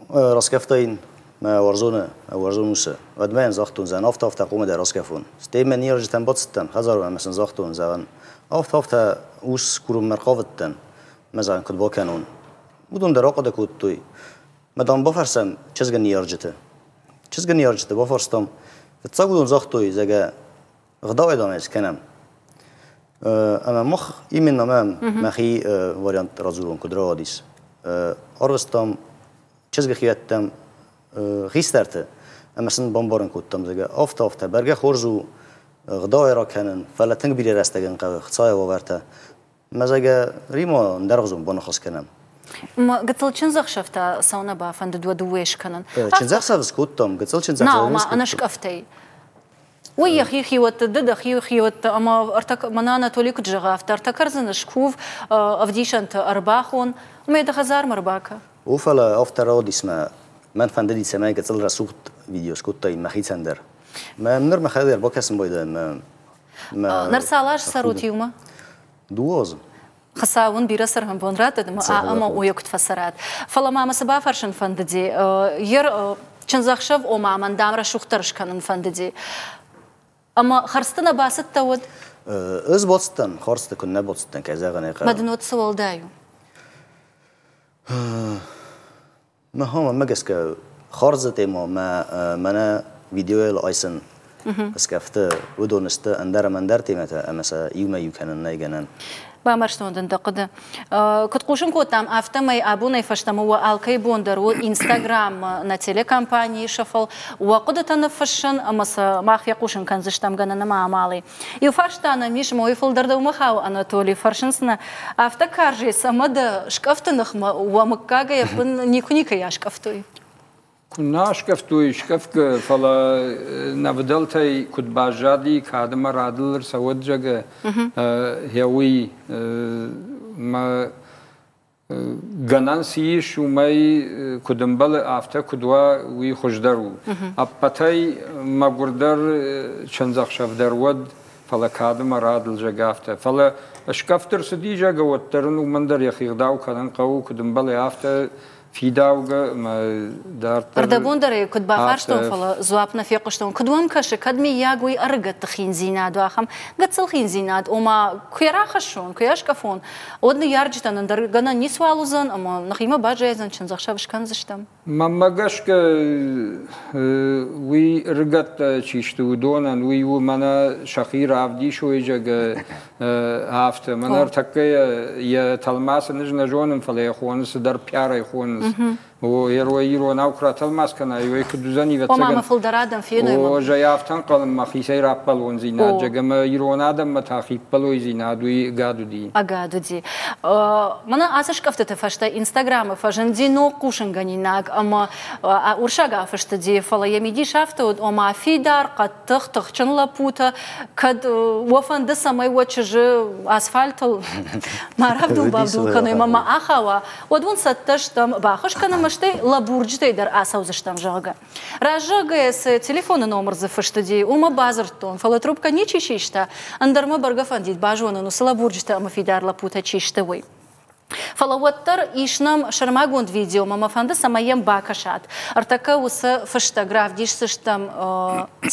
раскъӕфтаин мӕ уарзоны, мӕ уарзон усы, уӕдмӕ йын загътон, зӕгъын, афтӕ-афтӕ хъуамӕ дӕ раскъӕфон. Стӕй мӕ ныййарджытӕм бацыдтӕн, хӕдзармӕ ӕмӕ сын загътон, зӕгъын, афтӕ-афтӕ ус курынмӕ рхъавыдтӕн, мӕ зӕгъын, куыд бакӕнон. Уыдон дӕр ахъуыды кодтой. Мӕ дам бафӕрсӕм чызгы ныййарджыты. Чызгы ныййарджыты бафарстам. Фыццаг уыдон загътой, зӕгъгӕ, ӕгъдауӕй дам ӕй скӕнӕм. Ӕмӕ мах именно мӕм мӕхи вариант радзурон, куыд рауадис. Арвыстам чызгы хиӕдтӕм хистӕрты ӕмӕ сын бамбарын кодтам, зӕгъгӕ, афтӕ-афтӕ, бӕргӕ хорз у ӕгъдауӕй ракӕнын, фӕлӕ тынг бирӕ рӕстӕгӕн хъӕуы хцайы уавӕртӕ. Мӕ зӕгъгӕ, Рима ӕндӕргъуызон баныхас кӕнӕм. Гыццыл чындзӕхсӕв та цӕуылнӕ бафӕндыд уӕ дыууӕ скӕнын? Чындзӕхсӕв скодтам, гыццыл чындзӕхсӕв не скодтам. Ӕнӕскъӕфтӕй. Уый йӕхи хиуӕтты, ды дӕхи хиуӕтты ӕмӕ мӕнӕ Анатолий куыд зӕгъы, афтӕ ӕртӕ кӕрдзыны скув, ӕвдисӕнты ӕрбахон, ӕмӕ йӕ дӕ хӕдзармӕ ӕрбакӕ. О, фӕлӕ афтӕ рауадис мӕ мӕн фӕндыди, цӕмӕй гыццыл рӕсугъд видео скодтаин мӕхицӕн дӕр. Мӕ ныр мӕхӕдӕг ӕрбакӕсын байдайын мӕ Ныр цал азы цӕрут иумӕ? Дыууӕ азы. Хуыцау уын бирӕ цӕрӕнбон раттӕд ӕмӕ ӕмӕ уйы куыд фӕцӕрат. Фӕлӕ ма мӕ цы бафӕрсын фӕндыди, ер чындзӕхсӕв, ома мӕн дам рӕсугъддӕр скӕнын фӕндыди. Ӕмӕ хӕрдзты нӕ бацыдтӕ уӕд? Ӕз бацыдтӕн, хӕрдзты куыннӕ бацыдтӕн, кӕй зӕгъын ӕй хъӕуы. Мӕ дын уӕд цы уӕлдай у? Мӕ гӕсгӕ хардзы тема мӕ мӕнӕ видеойыл айсын скъӕфты, уыдон сты ӕндӕр ӕмӕ ӕндӕр темӕтӕ ӕмӕ сӕ иумӕ иу кӕнын нӕй гӕнӕн. Бамбӕрстон дын дӕ хъуыды. Куыд хъусын кодтам, афтӕмӕй абонӕй фӕстӕмӕ уӕ алкӕй бон дӕр у Инстаграм нӕ телекомпанийы сыфыл уӕ хъуыдытӕ ныффыссын ӕмӕ сӕ мах фехъусын кӕндзыстӕм гӕнӕн ӕмӕ амалӕй. Иу фарста нӕм ис, ӕмӕ уый фылдӕр дӕумӕ хауы, Анатоли, фӕрсынц нӕ, афтӕ карзӕй цӕмӕ дӕ скъӕфты ныхмӕ уӕ мыггагӕй ӕппын никуы никӕй аскъӕфтой? Куы нӕ аскъӕфтой скъӕфгӕ, фӕлӕ нӕ фыдӕлтӕй куыд баззади, кад ӕмӕ радыл ӕрцӕуӕд, зӕгъгӕ, гъе уый мӕ гӕнӕн цы ис, уымӕй куыд ӕмбӕлы, афтӕ куыд уа, уый хуыздӕр у. Ӕппӕтӕй мӕгуырдӕр чындзӕхсӕв дӕр уӕд, фӕлӕ кад ӕмӕ радыл, зӕгъгӕ, афтӕ. Фӕлӕ скъӕфт ӕрцыди, зӕгъгӕ, уӕддӕр ын уымӕн дӕр йӕхи гъдау кӕнын хъӕуы, куыд ӕмбӕлы, афтӕ фидаугӕ ӕмӕ дарддӕр. Ӕрдӕбон дӕр ӕй куыд бафарстон, фӕлӕ дзуапп нӕ фехъуыстон. Куыд уӕм кӕсы, кӕд миййаг уый ӕрыгӕтты хиндзинад у, ахӕм гыццыл хиндзинад, ома куы йӕ рахӕссон, куы йӕ аскъӕфон, уӕд ныййарджытӕн ӕндӕр гӕнӕн ницуал уыдзӕн ӕмӕ нӕхимӕ баззайдзӕн, чындзӕхсӕв скӕндзыстӕм. Мӕнмӕ гӕсгӕ, уый ӕрыгӕттӕ чи сты, уыдонӕн уый у мӕнӕ сӕхи равдисой, зӕгъгӕ, афтӕ. Мӕнӕ ӕртӕккӕ йӕ тӕлмац ын ӕз нӕ зонын, фӕлӕ йӕ хоны цыдӕр пиарӕй хонынц. О, иронау куы ратӕлмац кӕнай, уый куыд уыдзӕн, ӕвӕццӕгӕн. Ома, фылдӕр адӕм феной. О, зӕй афтӕ ӕнхъӕлын мӕхицӕй раппӕлондзинад, зӕгъ, ӕмӕ ирон адӕммӕ та хиппӕлойдзинад уый ӕгад уыди. Ӕгад уыди. Мӕнӕ ацы скъӕфтыты фӕстӕ Инстаграмы фӕзынди ног хъусынгӕнинаг ӕмӕ уырыссаг афыст уыди, фӕлӕ йӕ мидис афтӕ уыд, ома фидар, хъӕддых, тыхджын лӕппутӕ, кӕд уӕ фӕнды, цӕмӕй уӕ чызджы асфальтыл ма рабдул-бабдул кӕной ӕмӕ ма ахауа, уӕд уын цӕттӕ стӕм, баххуыс кӕнӕм, стӕй лӕбурджытӕй дӕр ацӕудзыстӕм, зӕгъгӕ. Раззагӕй цы телефоны номыр дзы фыст уыди, уымӕ бадзырдтон, фӕлӕ трубкӕ ничи систа, ӕндӕр мӕ бӕргӕ фӕндид базонын, уыцы лӕбурджытӕ ӕмӕ фидар лӕппутӕ чи сты, уый. Фӕлӕ уӕддӕр ис нӕм сӕрмагонд видео, мӕ фӕнды, цӕмӕй йӕм бакӕсат. Ӕртӕккӕ уыцы фыстӕг равдисдзыстӕм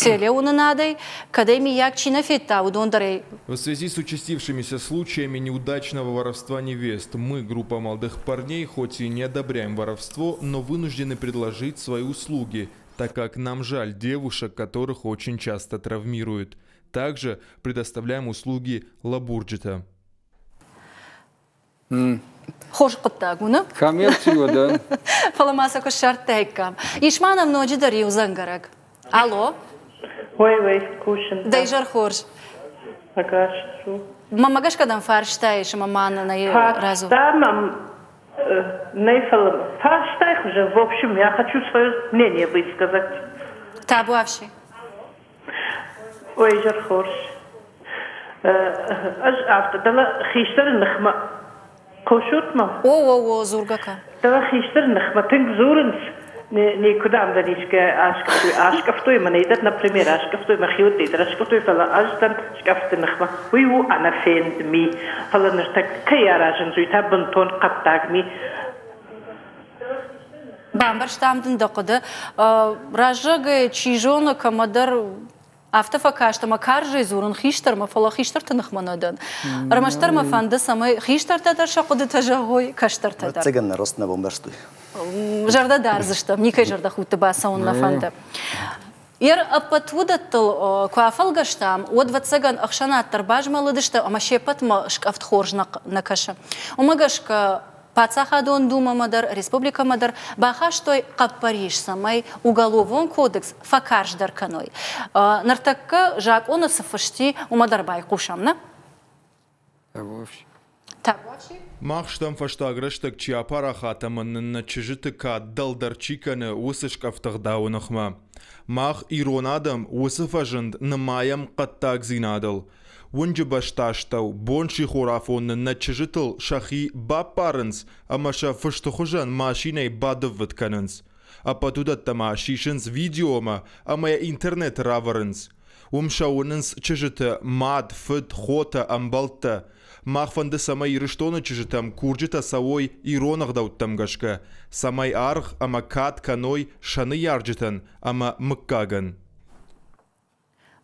телеуынынадӕй, кӕд ӕй миййаг чи нӕ федта, уыдон дӕр ӕй В связи с участившимися случаями неудачного воровства невест, мы, группа молодых парней, хоть и не одобряем воровство, но вынуждены предложить свои услуги, так как нам жаль девушек, которых очень часто травмируют. Также предоставляем услуги лабурджита. Хорз хъуыддаг у, нӕ? Коммерци уӕдӕ. Фӕлӕ ма сӕ куы ссардтаиккам. Ис ма нӕм ноджыдӕр иу дзӕнгӕрӕг. Алло? Ой, ой, кусын. Дӕ изӕр хорз. Ӕгас цу. Мӕнмӕ гӕсгӕ дӕм фарста ис ӕмӕ ма нын ӕй радзур. Фарста мӕм нӕй, фӕлӕ фарстай хуызӕн, в общем, я хочу свое мнение высказать. Табуафси. Ой, изӕр хорз. Ӕз афтӕ, дӕлӕ хистӕры ныхмӕ хъусут мӕ? О, о, о, дзургӕ кӕ. Дӕлӕ хистӕры ныхмӕ тынг дзурынц, никуыдӕм дӕр искӕй аскъӕфтой. Аскъӕфтой мӕнӕй дӕр, например, аскъӕфтой мӕхиуӕттӕй дӕр аскъӕфтой, фӕлӕ ӕз дӕн скъӕфты ныхмӕ. Уый у ӕнӕфенд ми. Фӕлӕ ныртӕккӕ кӕй аразынц, уый та бынтон хъӕддаг ми. Бамбӕрстам дын дӕ хъуыды. Раззагӕй, чи зоны, кӕмӕдӕр афтӕ фӕкаст, ӕмӕ карзӕй дзурын хистӕрмӕ, фӕлӕ хистӕрты ныхмӕ нӕ дӕн. Ӕрмӕстдӕр мӕ фӕнды, цӕмӕй хистӕртӕ дӕр сӕ хъуыдытӕ зӕгъой, кӕстӕртӕ дӕр. Ӕвӕццӕгӕн нӕ рост нӕ бамбӕрстой. Зӕрдӕ дардзыстӕм, никӕй зӕрдӕхудты бацӕуын нӕ фӕнды. Ер ӕппӕт уыдӕттыл куы афӕлгӕстам, уӕд, ӕвӕццӕгӕн, ӕхсӕнад дӕр базмӕлыдысты ӕмӕ се ппӕтмӕ скъӕфт хорз нӕ кӕсы. Уымӕ гӕсгӕ Паддзахадон Думӕмӕ дӕр, республикӕмӕ дӕр бахастой хъӕппӕрис, цӕмӕй Уголовон кодекс фӕкарздӕр кӕной. Ныртӕккӕ закъоны цы фыст и, уымӕ дӕр байхъусӕм, нӕ? Табуафси. Мах стӕм фӕстаг рӕстӕг чи апарахат ӕмӕ нын нӕ чызджыты кад дӕлдӕр чи кӕны, уыцы скъӕфты ӕгъдауы ныхмӕ. Мах, ирон адӕм, уыцы фӕзынд нымайӕм хъӕддагдзинадыл. Уынджы бӕстастӕу бон-сихорафон нын нӕ чызджытыл сӕхи баппарынц ӕмӕ сӕ фысты хуызӕн машинӕйы бадыввытт кӕнынц. Ӕппӕт уыдӕттӕ ма сисынц видеомӕ ӕмӕ йӕ интернеты равӕрынц. Уым сӕ уынынц чызджыты мад, фыд, хотӕ, ӕмбӕлттӕ. Мах фӕнды, цӕмӕй Ирыстоны чызджытӕм курджытӕ цӕуой ирон ӕгъдӕуттӕм гӕсгӕ, цӕмӕй аргъ ӕмӕ кад кӕной сӕ ныййарджытӕн ӕмӕ мыггагӕн.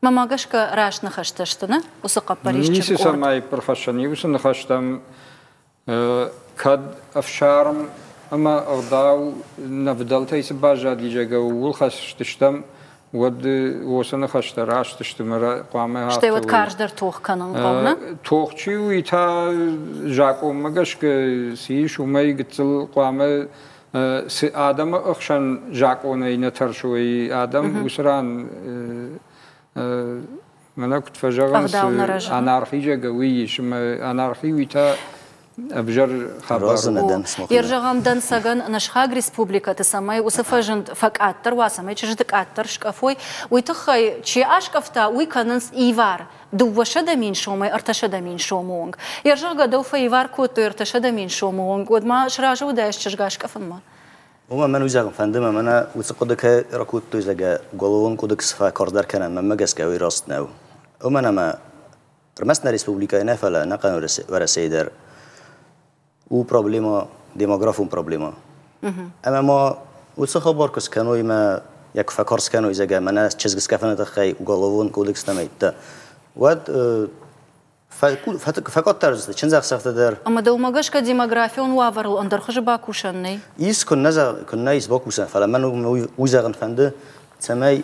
Мӕнмӕ гӕсгӕ раст ныхӕстӕ сты, нӕ? Уыцы хъӕппӕрисджын Ницы къорд. сӕм аипп ӕрхӕссӕн и уыцы ныхӕстӕм кӕд ӕфсарм ӕмӕ ӕгъдау нӕ фыдӕлтӕй цы баззади, зӕгъгӕ, ууыл хӕст стӕм. Уӕд уыцы ныхӕстӕ раст сты мӕ хъуамӕ афтӕ Стӕй уӕд карздӕр тох кӕнын хъӕуы, нӕ? Тох чи у, уый та закъонмӕ гӕсгӕ цы ис, уымӕй гыццыл хъуамӕ цы адӕмы ӕхсӕн закъонӕй нӕ тӕрсой, адӕм уыцы ран мӕнӕ куыд фӕзӕгъынц, анархи зӕгъгӕ, уый ис, ӕмӕ анархи уый та ӕвзӕр хабар. Йе рзӕгъӕм дӕнцӕгӕн нӕ сыхаг республикӕты, цӕмӕй уыцы фӕзынд фӕкъаддӕр уа, цӕмӕй чызджыты къаддӕр скъӕфой, уый тыххӕй чи аскъӕфта, уый кӕнынц ивар 200 000 сомӕй 300 000 сомы онг. Йе рзӕгъгӕ дӕу фӕивар кодтой 300 000 сомы онг, уӕд ма сразы уыдаис чызг аскъӕфынмӕ? Уымӕ мӕн уый зӕгъын фӕнды, мӕ мӕнӕ уыцы хъуыды кӕй ракодтой, зӕгъгӕ, уголовон кодекс фӕкарздӕр кӕнӕм, мӕнмӕ гӕсгӕ уый раст нӕу. Уымӕн ӕмӕ ӕрмӕст нӕ республикӕйы нӕ, фӕлӕ ӕнӕхъӕн Уӕрӕсейы дӕр у проблема, демографон проблема. Ӕмӕ ма уыцы хабар куы скӕной мӕ йӕ куы фӕкарз кӕной, зӕгъгӕ, мӕнӕ чызг скъӕфыны тыххӕй уголовон кодекс нӕмӕйттӕ, уӕд фӕкъаддӕр сты чындзӕхсӕвтӕ дӕр. Ӕмӕ дӕумӕ гӕсгӕ демографион уавӕрыл ӕндӕр хуызы бакусӕн нӕй? Ис, куыннӕ ис бакусӕн, фӕлӕ мӕн уый зӕгъын фӕнды, цӕмӕй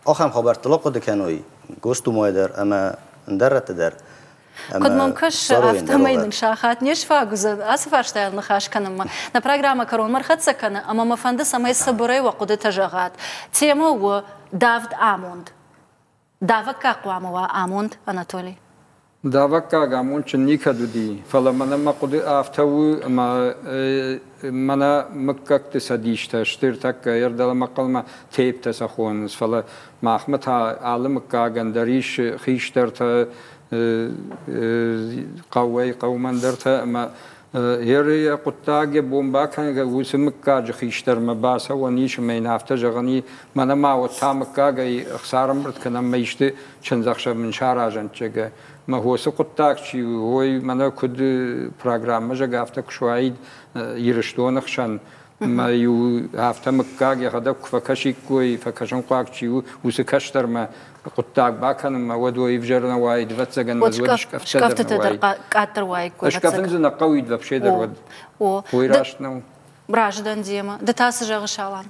ахӕм хабӕрттыл ахъуыды кӕной Госдумайы дӕр ӕмӕ ӕндӕр рӕтты дӕр. Куыд мӕм кӕсы, афтӕмӕй нын сахат не сфаг уыдзӕн ацы фарстайыл ныхас кӕнынмӕ. Нӕ программӕ кӕронмӕ ӕрхӕццӕ кӕны, ӕмӕ мӕ фӕнды, цӕмӕй цыбырӕй уӕ хъуыдытӕ зӕгъат. Темӕ у давд амонд. Давӕггаг хъуамӕ уа амонд, Анатолий? Давӕггаг амондджын никӕд уыди, фӕлӕ мӕнӕ мӕ хъуыды афтӕ у, ӕмӕ мӕнӕ мыггӕгты цӕдистӕ сты ӕртӕккӕ ӕрдӕлӕмӕ тейптӕ сӕ хонынц, фӕлӕ махмӕ та алы мыггагӕн дӕр ис хистӕртӕ, хъӕуӕй хъӕумӕ ӕндӕртӕ ӕмӕ Еры йӕ хъуыддаг йӕ бон бакӕнгӕ уыцы мыггаджы хистӕрмӕ бацӕуӕн ис ӕмӕ йын афтӕ зӕгъӕн и, мӕнӕ ма уӕд та мыггагӕй ӕхца ӕрӕмбырд кӕнӕм мӕ исты чындзӕхсӕв мын саразӕнт, зӕгъгӕ. Мӕ уыцы хъуыддаг чи у, ой, мӕнӕ куыд программӕ, зӕгъгӕ, афтӕ куы суаид Ирыстоны хсӕн, ӕмӕ-иу афтӕ мыггаг йӕхӕдӕг куы фӕкӕсиккой, фӕкӕсынхъуаг чи у, уыцы кӕстӕрмӕ хъуыддаг бакӕнынмӕ, уӕд уый ӕвзӕр нӕ уаид, ӕвӕццӕгӕн, уӕд скъӕфтытӕ дӕр къаддӕр уаиккой. Скъӕфын дзы нӕ хъӕуид вообще дӕр уӕд. Уый раст нӕу. Разы дӕн демӕ. Ды та цы зӕгъыс, Алан?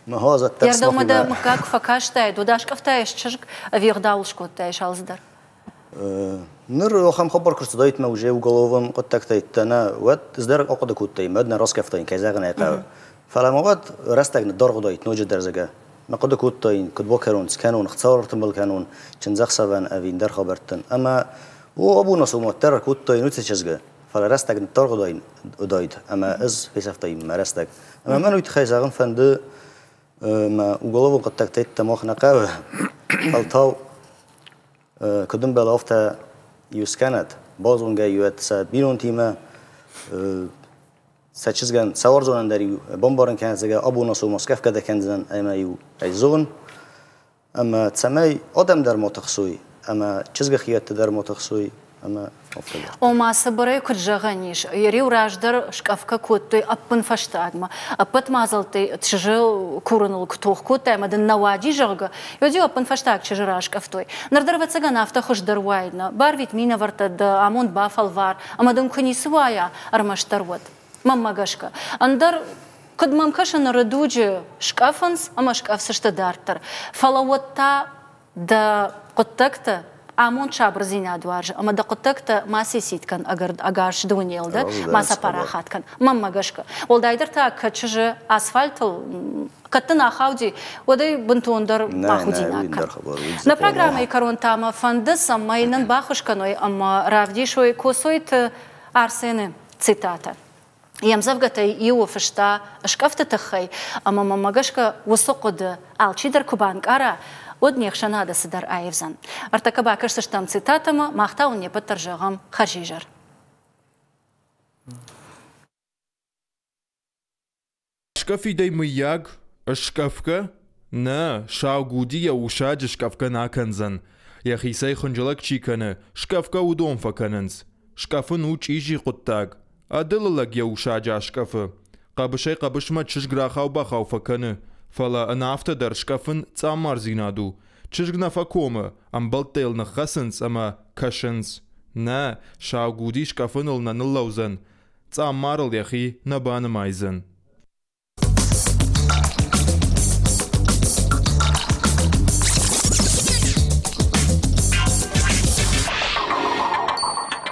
Мӕ Йӕ дӕ мыггаг куы фӕкастаид, уӕд аскъӕфтаис чызг ӕви ӕгъдауыл скодтаис алцыдӕр? Ныр ахӕм хабар куы рцыдаид мӕ уже уголовон хъуыддӕгтӕ нӕ, уӕд ӕз дӕр ахъуыды кодтаин, уӕд нӕ раскъӕфтаин, кӕй зӕгъын ӕй хъӕуы. Фӕлӕ ма уӕд рӕстӕг ныддаргъ уыдаид ноджыдӕр, зӕгъгӕ. Мӕ хъуыды кодтаин, куыд бакӕнон, цы кӕнон, хцау ӕртымбыл кӕнон, чындзӕхсӕвӕн ӕви ӕндӕр хабӕрттӕн. Ӕмӕ о, абон ацы уӕддӕр ӕркодтаин уыцы чызгы, фӕлӕ рӕстӕг ныддаргъ уыдаид, ӕмӕ ӕз фесӕфтаин мӕ рӕстӕг. Ӕмӕ мӕн уый тыххӕй зӕгъын фӕнды, мӕ уголовон хъуыддӕгтӕ йеддӕмӕ мах нӕ хъӕуы, фӕлтау куыд ӕмбӕлы, афтӕ иу скӕнӕд, базонгӕ уӕд сӕ бинонтимӕ, сӕ чызгӕн сӕ уарзонӕн дӕр-иу бамбарын кӕнӕд, зӕгъгӕ, абон ацу Москвӕ дӕ кӕндзӕн ӕмӕ-иу ӕй зон. Ӕмӕ цӕмӕй адӕм дӕр ма тыхсой, ӕмӕ чызгы хиӕдтӕ дӕр ма тыхсой, ӕмӕ афтӕ дӕр. Ома, цыбырӕй куыд зӕгъӕн ис, йӕ риу раздӕр скъӕфгӕ кодтой ӕппынфӕстагмӕ. Ӕппӕт мадзӕлттӕй чызджы курыныл куы тох кодтай ӕмӕ дын нӕ уади, зӕгъгӕ, уӕд-иу ӕппынфӕстаг чызджы раскъӕфтой. Ныр дӕр, ӕвӕццӕгӕн, афтӕ хуыздӕр уаид, нӕ? Барвит минӕвӕрттӕ, дӕ амонд бафӕлвар, ӕмӕ дын куы ницы уайа, ӕрмӕстдӕр уӕд. Мӕнмӕ гӕсгӕ. Ӕндӕр, куыд мӕм кӕсы ныры дуджы, скъӕфынц ӕмӕ скъӕфдзысты дарддӕр. Фӕлӕ уӕд та дӕ хъуыддӕгтӕ амонд сабырдзинад уарзы ӕмӕ дӕ хъуыддӕгтӕ ма сисит кӕн ӕгас дунейыл дӕр, ма сӕ парахат кӕн. Мӕнмӕ гӕсгӕ. Уӕлдайдӕр та кӕд чызджы асфальтыл кӕд дын ахауди, уӕд ӕй бынтондӕр бахудинаг кӕн. Нӕ программӕйы кӕрон та мӕ фӕнды, цӕмӕй нын баххуыс кӕной ӕмӕ равдисой Коцойты Арсены цитатӕ. Йе мдзӕвгӕтӕй иуы фыста скъӕфты тыххӕй, ӕмӕ мӕнмӕ гӕсгӕ уыцы хъуыды алчидӕр куы банкъара, уӕд не хсӕнады цыдӕр аивдзӕн. Ӕртӕккӕ бакӕсдзыстӕм цитатӕмӕ, мах та уын не ппӕт дӕр зӕгъӕм хӕрзизӕр. Скъӕфидӕй мыййаг, ыскъӕфгӕ? Нӕ, Саугуди йӕ усаджы скъӕфгӕ нӕ акӕндзӕн. Йӕхицӕй хынджылӕг чи кӕны, скъӕфгӕ уыдон фӕкӕнынц. Скъӕфын у чъизи хъуыддаг. Ӕдылы лӕг йӕ усаджы аскъӕфы. Хъӕбысӕй-хъӕбысмӕ чызг рахау-бахау фӕкӕны, фӕлӕ ын афтӕ дӕр скъӕфын цъаммардзинад у. Чызг нӕ фӕкомы, ӕмбӕлттӕ йыл ныххӕцынц ӕмӕ кӕсынц. Нӕ, Саугуди скъӕфыныл нӕ ныллӕудзӕн, цъаммарыл йӕхи нӕ банымайдзӕн.